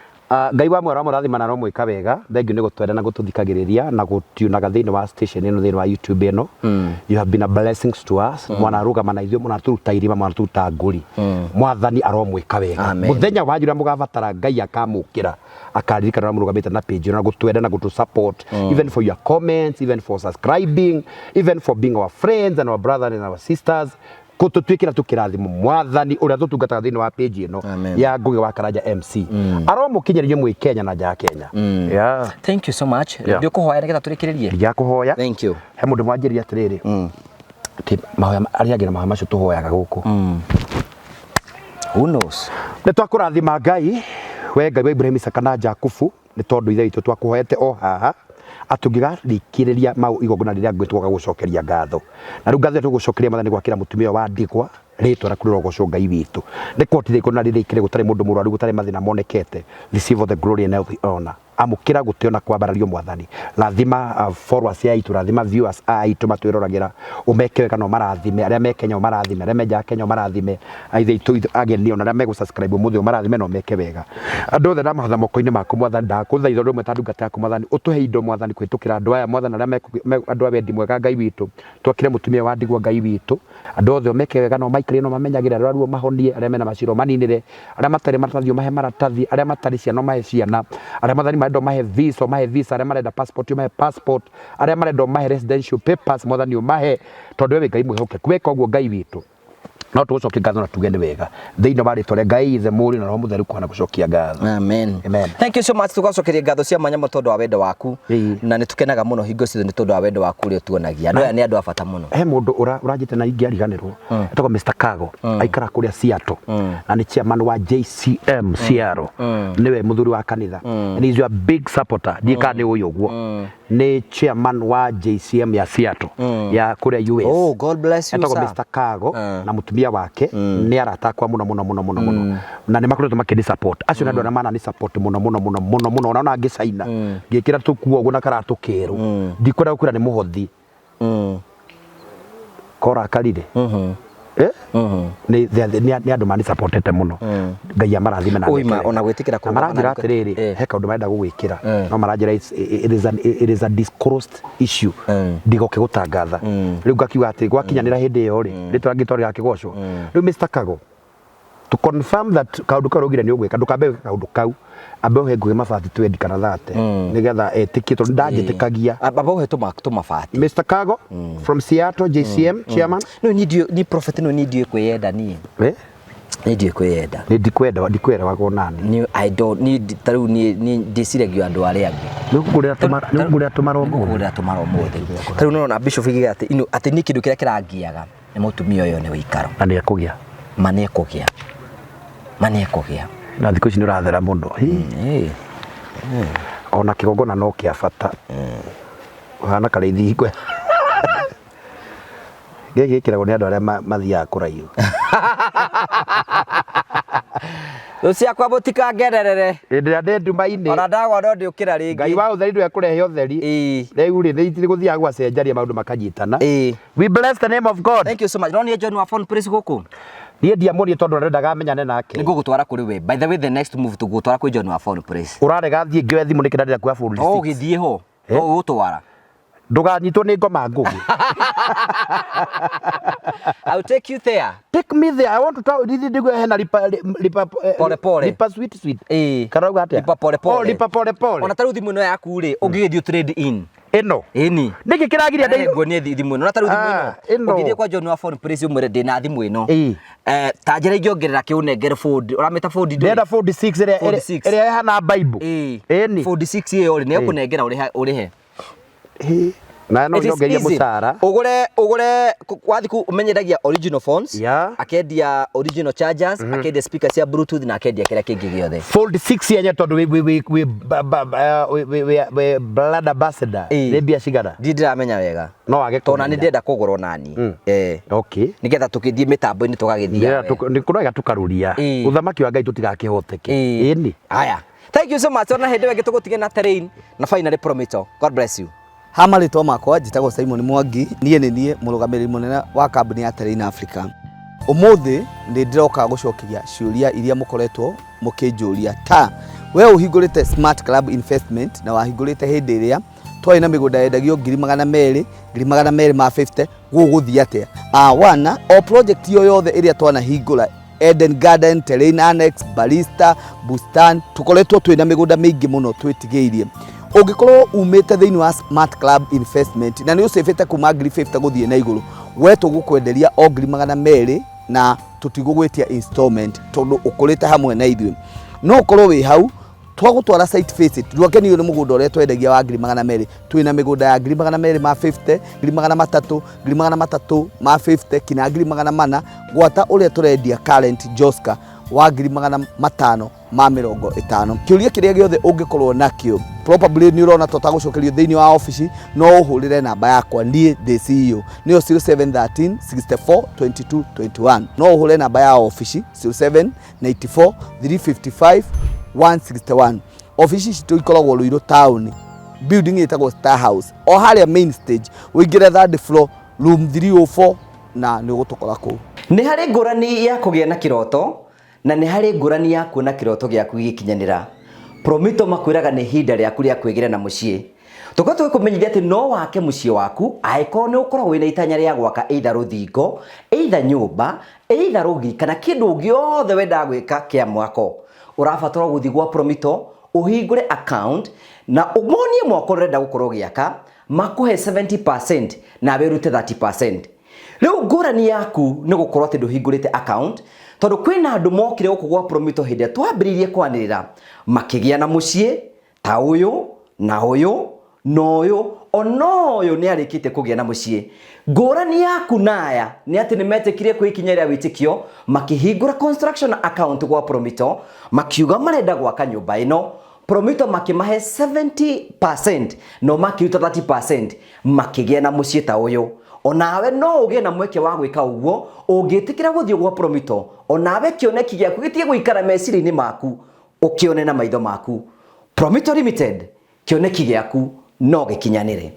Ngai wa mwera mũrathima na aromwĩka wega. Thengiũ nĩ gũtwenda na gũtũthikagĩrĩria na gũtiunaga thĩinĩ wa station ĩno, thĩinĩ wa YouTube ĩno. You have been a blessing to us. Mwanarũgama na ithuĩ, mwanatũruta irima, mwanatũruta ngũri. Mwathani aromwĩka wega. Amen. Mũthenya wanyu ũrĩa mũgabatara Ngai akamũkĩra, akaririkana ũrĩa mũrũgamĩte na page ĩno na gũtwenda na gũtũ support, even for your comments, even for subscribing, even for being our friends and our brothers and our sisters. Gũtũtuĩkĩra tũkĩrathimo Mwathani ũrĩa tũtungataga thĩinĩ wa page ĩno Amen. ya Ngũgĩ wa Karanja MC. Aromũkinyĩria mwĩ Kenya na nja ya Kenya. Yeah. Thank you so much. Yeah. Ndio kũhoya nĩgetha tũrĩkĩrĩrie. Ndiakũhoya. Thank you. He mũndũ mwanjĩrire atĩrĩrĩ. Atĩ mahoya arĩa angĩ na mahoya macio tũhoyaga gũkũ. Who knows? Nĩ twakũrathima Ngai, we Ngai wa Ibrahim, Isaka na Jakubu, nĩ tondũ ithe witũ twakũhoete o haha atĩ ũngĩgarĩkĩrĩria mau igongona rĩrĩa ngwĩtwo gũcokeria ngatho. Na rĩu ngatho ĩrĩa tũgũcokeria Mwathani gwakĩra mũtumia ũyũ wa ndigwa rĩtwa rĩaku rĩrogocwo Ngai witũ. Nĩ kũhotithia igongona rĩrĩ rĩikare gũtarĩ mũndũ mũrwaru, gũtarĩ mathĩna monekete. Receive all the glory and all the honor. Amũkĩra gũtĩo na kwambarario Mwathani. Rathima followers aitũ, rathima viewers aitũ matwĩroragĩra, ũmeke wega na ũmarathime, arĩa me Kenya ũmarathime, arĩa me nja ya Kenya ũmarathime, aithe aitũ ageni ona arĩa megũ subscribe ũmũthĩ ũmarathime na ũmeke wega. Andũ othe ndamahotha moko-inĩ maku Mwathani, ndakũthaitha ũndũ ũmwe ta ndungata yaku Mwathani, ũtũhe indo Mwathani kũhĩtũkĩra andũ aya Mwathani, arĩa andũ a wendi mwega Ngai witũ, twakĩre mũtumia wa ndigwa Ngai witũ, andũ othe ũmeke wega na ũmaikarie na ũmamenyagĩre, arĩa arwaru ũmahonie, arĩa mena macira ũmaninĩre, arĩa matarĩ maratathi ũmahe maratathi, arĩa matarĩ ciana ũmahe ciana, arĩa Mwathani marenda ũmahe visa ũmahe visa, arĩa marenda passport ũmahe passport, arĩa marenda ũmahe residential papers Mwathani ũmahe, tondũ we wĩ Ngai mwĩhokeku. Weka ũguo Ngai witũ, no tũgũcokia ngatho na tuge nĩ wega thĩinĩ wa rĩtwa rĩa Ngai Ithe, Mũriũ na Roho Mũtheru kũhana gũcokia ngatho. Amen. Amen. Thank you so much. Tũgacokeria ngatho cia mwanya mũno tondũ wa wendo waku. Na nĩ tũkenaga mũno hingo ciothe nĩ tondũ wa wendo waku ũrĩa ũtuonagia. Andũ aya nĩ andũ a bata mũno. He mũndũ ũranjĩte na ingĩariganĩrwo, etagwo Mr. Kago, aikara kũrĩa Seattle, na nĩ chairman wa JCM Seattle, nĩwe mũthuri wa kanitha, and he's your big supporter. Ndiĩ kana nĩ ũyũ ũguo. Nĩ chairman wa JCM ya Seattle, ya kũrĩa US. Oh, God bless you, Etagwo sir. Mr. Kago na mũtumia wake nĩ arata akwa mũno mũno mũno mũno mũno, na nĩ makoretwo makĩni support. Acio nĩ andũ arĩa manani support mũno mũno mũno mũno mũno. Ona ona ngĩcaina ngĩkĩra tũkuo ũguo na karatũ kerũ, ndikwenda gũkwĩra nĩ mũhothi korakarire. Nĩ andũ mani supportete mũno. Ngai amarathime na Oima, amekere. ona gwĩtĩkĩra Na kũrũgama na maranjĩra atĩrĩrĩ, he kaũndũ marenda gũgwĩkĩra, no maranjĩra it is a disclosed issue, ndigoke gũtangatha. Rĩu ngakiuga atĩ gwakinyanĩra hĩndĩ ĩyo rĩ, rĩtwa rĩngĩ rĩgakĩgocwo. Rĩu Mr. Kago, to confirm that kaũndũ kau ũraugire nĩ ũgwĩka, ndũkambe gwĩka kaũndũ kau, ambe ũhe Ngũgĩ mabati 20 kana 30 nĩgetha etĩkie, tondũ ndanjĩtĩkagia. Baba ũhe tũmabati. Mr. Kago from Seattle, JCM chairman. No niĩ ndiũĩ, niĩ prophet, no niĩ ndiũĩ kwĩyenda niĩ. Niĩ ndiũĩ kwĩyenda. Nĩ ndikwenda, ndikwerewagwo nani. Niĩ I don't niĩ ta rĩu niĩ ndĩciragio andũ arĩa angĩ. Nĩ ũkũngũrĩra tũmara ũmũthĩ. Nĩngũkũgũrĩra tũmara ũmũthĩ. Ta rĩu nĩũrona Bishop oigire atĩ ino atĩ niĩ kĩndũ kĩrĩa kĩrangiaga nĩ mũtumia ũyũ nĩ ũikaro. Na nĩ ekũgĩa. Ma nĩ ekũgĩa. Ma nĩ ekũgĩa. Na thikũ ici nĩ ũrathera mũno. Ona kĩgongona no kĩa bata. Ũhana karĩithi hingo. Gĩkĩ gĩkĩragwo nĩ andũ arĩa mathiaga kũraihu. Thũ ciakwa mũtikangererere. Hĩndĩ ĩrĩa ndĩ nduma-inĩ. Ona ndagwa no ndĩũkĩra rĩngĩ. Ngai wa ũtheri nĩwe kũrehe ũtheri. Ĩĩ. Rĩu rĩ nĩ gũthiaga gũgacenjaria maũndũ makanyitana. Ĩĩ. We bless the name of God. Thank you so much. No niĩ John wa Phone Place gũkũ. Niĩ ndiamuonire tondũ ndendaga amenyane nake. Nĩ ngũgũtwara kũrĩ we. By the way the next move tũgũgũtwara kwĩ John wa Phone Place. Ũrarega thiĩ ngĩoe thimũ nĩkĩ na ndĩrenda kuoya Fold No 6. ũgĩthiĩ ho. No ũgũtwara. Ndũganyitwo nĩ ngoma ngũgĩ. I'll take you there. Take me there. I want to talk. Ndithi ndigue hena lipa lipa Pole pole. Lipa sweet sweet. Ĩĩ. Kana uga atĩa? Lipa pole pole. Oh, lipa pole pole. Ona ta rĩu thimũ ĩno yaku rĩ, ũngĩgĩthiĩ trade in. Ĩno. Ĩni. Nĩkĩ kĩragiria Ndai nguonie thimũ ĩno. Ona ta rĩu thimũ Ah, ĩno. ĩno. Ũngĩthiĩ kwa John wa Phone Place ũmwĩre ndĩna thimũ ĩno. Ĩĩ. Eh, ta njĩra ingĩongerera kĩũnengere Ford. Ũramĩta Ford ndũĩ? Ndĩrenda Fold 6 ĩrĩa Fold ĩrĩa 6. ĩrĩa ĩhana Bible. Ĩĩ. Ĩni. Fold 6 ĩyo rĩ, nĩekũnengera ũrĩhe ũrĩhe. Ĩĩ. Na no It is nyongerie easy. mũcara. Ũgũre ũgũre wathiĩ kũ ũmenyendagia original phones. Yeah. Akendia original chargers, akendia speaker cia bluetooth na akendia kĩrĩa kĩngĩ gĩothe. Fold 6 yenye tondũ wĩ wĩ wĩ wĩ ba- ba- ba- wĩ wĩ wĩ wĩ brand ambassador. Ĩĩ. Nĩ mbia cigana? Ndirĩ ndĩramenya wega. No wage Tondũ na kũmenya. nĩ ndĩrenda kũgũra onani. Eh. Okay. Nĩgetha tũkĩthiĩ mĩtambo-inĩ tũgagĩthiaga Ndĩrenda wega. tũk- nĩ kũrega tũkaruria. Ĩĩ. Ũthamaki wa Ngai tũtigakĩhoteke. Ĩĩ. Ĩni. Haya. Thank you so much. Ona hĩndĩ ĩyo ĩngĩ tũgũtige na terrain na finally Promito. God bless you. Ha marĩtwa makwa njĩtagwo Simon Mwangi, niĩ nĩ niĩ mũrũgamĩrĩri mũnene wa kambuni ya Terrain Africa. Ũmũthĩ nĩ ndĩroka gũcokeria ciũria iria mũkoretwo mũkĩnjũria ta we ũhingũrĩte Smart Club Investment na wahingũrĩte hĩndĩ ĩrĩa twarĩ na mĩgũnda yendagio 200,000, 250,000, gũgũthiĩ atĩa? Wana, o project yo yothe ĩrĩa twanahingũra Eden Garden, Terrain Annex, Barista, Bustan, tukoretwo twina mĩgũnda mĩingĩ mũno twĩtigĩirie. Ũngĩkorwo umĩte thĩinĩ wa Smart Club Investment na nĩ ũcĩbĩte kuma 50,000 gũthiĩ na igũrũ, we tũgũkwenderia o 200,000 na tũtigũgwĩtia installment tondũ ũkũrĩte hamwe na ithuĩ. No ũkorwo wĩ hau twagũtwara site visit, ndwakenio nĩ mũgũnda ũrĩa twendagia wa 200,000, twĩna mĩgũnda ya 250,000, 300,000, 350,000 kinya 400,000 gwata ũrĩa tũrendia current Joska wa 550,000. Kĩũria kĩrĩa gĩothe ũngĩkorwo nakĩo probably nĩ ũrona tũtagũcokerio thĩinĩ wa obici, no ũhũrĩre namba yakwa niĩ ndĩ CEO nĩyo 0713 64 22 21. No ũhũre namba ya obici 0794 355 161. Obici citũ ikoragwo Ruiru town, building ĩtagwo Star House, o harĩa main stage, ũingĩre third floor room 304 na nĩ ũgũtũkora kũu. Nĩ harĩ ngũrani ya kũgĩa na kĩroto na nĩ harĩ ngũrani ya kuona kĩroto gĩaku gĩgĩkinyanĩra. Promito makwĩraga nĩ ihinda rĩaku rĩa kwĩgĩra na mũciĩ. Tũkorwo tũgĩkũmenyithia atĩ no wake mũciĩ waku angĩkorwo nĩ ũkoragwo wĩna itanya rĩa gwaka either rũthingo, either nyũmba, either rũgiri kana kĩndũ gĩothe wendaga gwĩka kĩa mwako. Ũrabatara gũthiĩ gwa Promito ũhingũre account na ũmonie mwako ũrĩa ũrenda gũkorwo ũgĩaka, makũhe 70% nawe ũrute 30%. Rĩu ngũrani yaku nĩ gũkorwo atĩ ndũhingũrĩte account, tondũ kwĩna andũ mokire gũkũ gwa Promito hĩndĩ ĩrĩa twambĩrĩirie kwanĩrĩra makĩgĩa na mũciĩ ta ũyũ na ũyũ na ũyũ, ona ũyũ nĩ arĩkĩtie kũgĩa na mũciĩ. Ngũrani yaku na aya nĩ atĩ nĩ metĩkire kwĩ ikinya rĩa wĩtĩkio, makĩhingũra construction account gwa Promito, makiuga marenda gwaka nyũmba ĩno. Promito makĩmahe 70% no makĩruta 30% makĩgĩa na mũciĩ ta ũyũ. Onawe no ũgĩe na mweke wa gwĩka ũguo ũngĩtĩkĩra gũthiĩ gwa Promito, onawe kĩoneki gĩaku gĩtige gũikara meciria-inĩ maku, ũkĩone na maitho maku. Promito Limited, kĩoneki gĩaku no gĩkinyanĩre.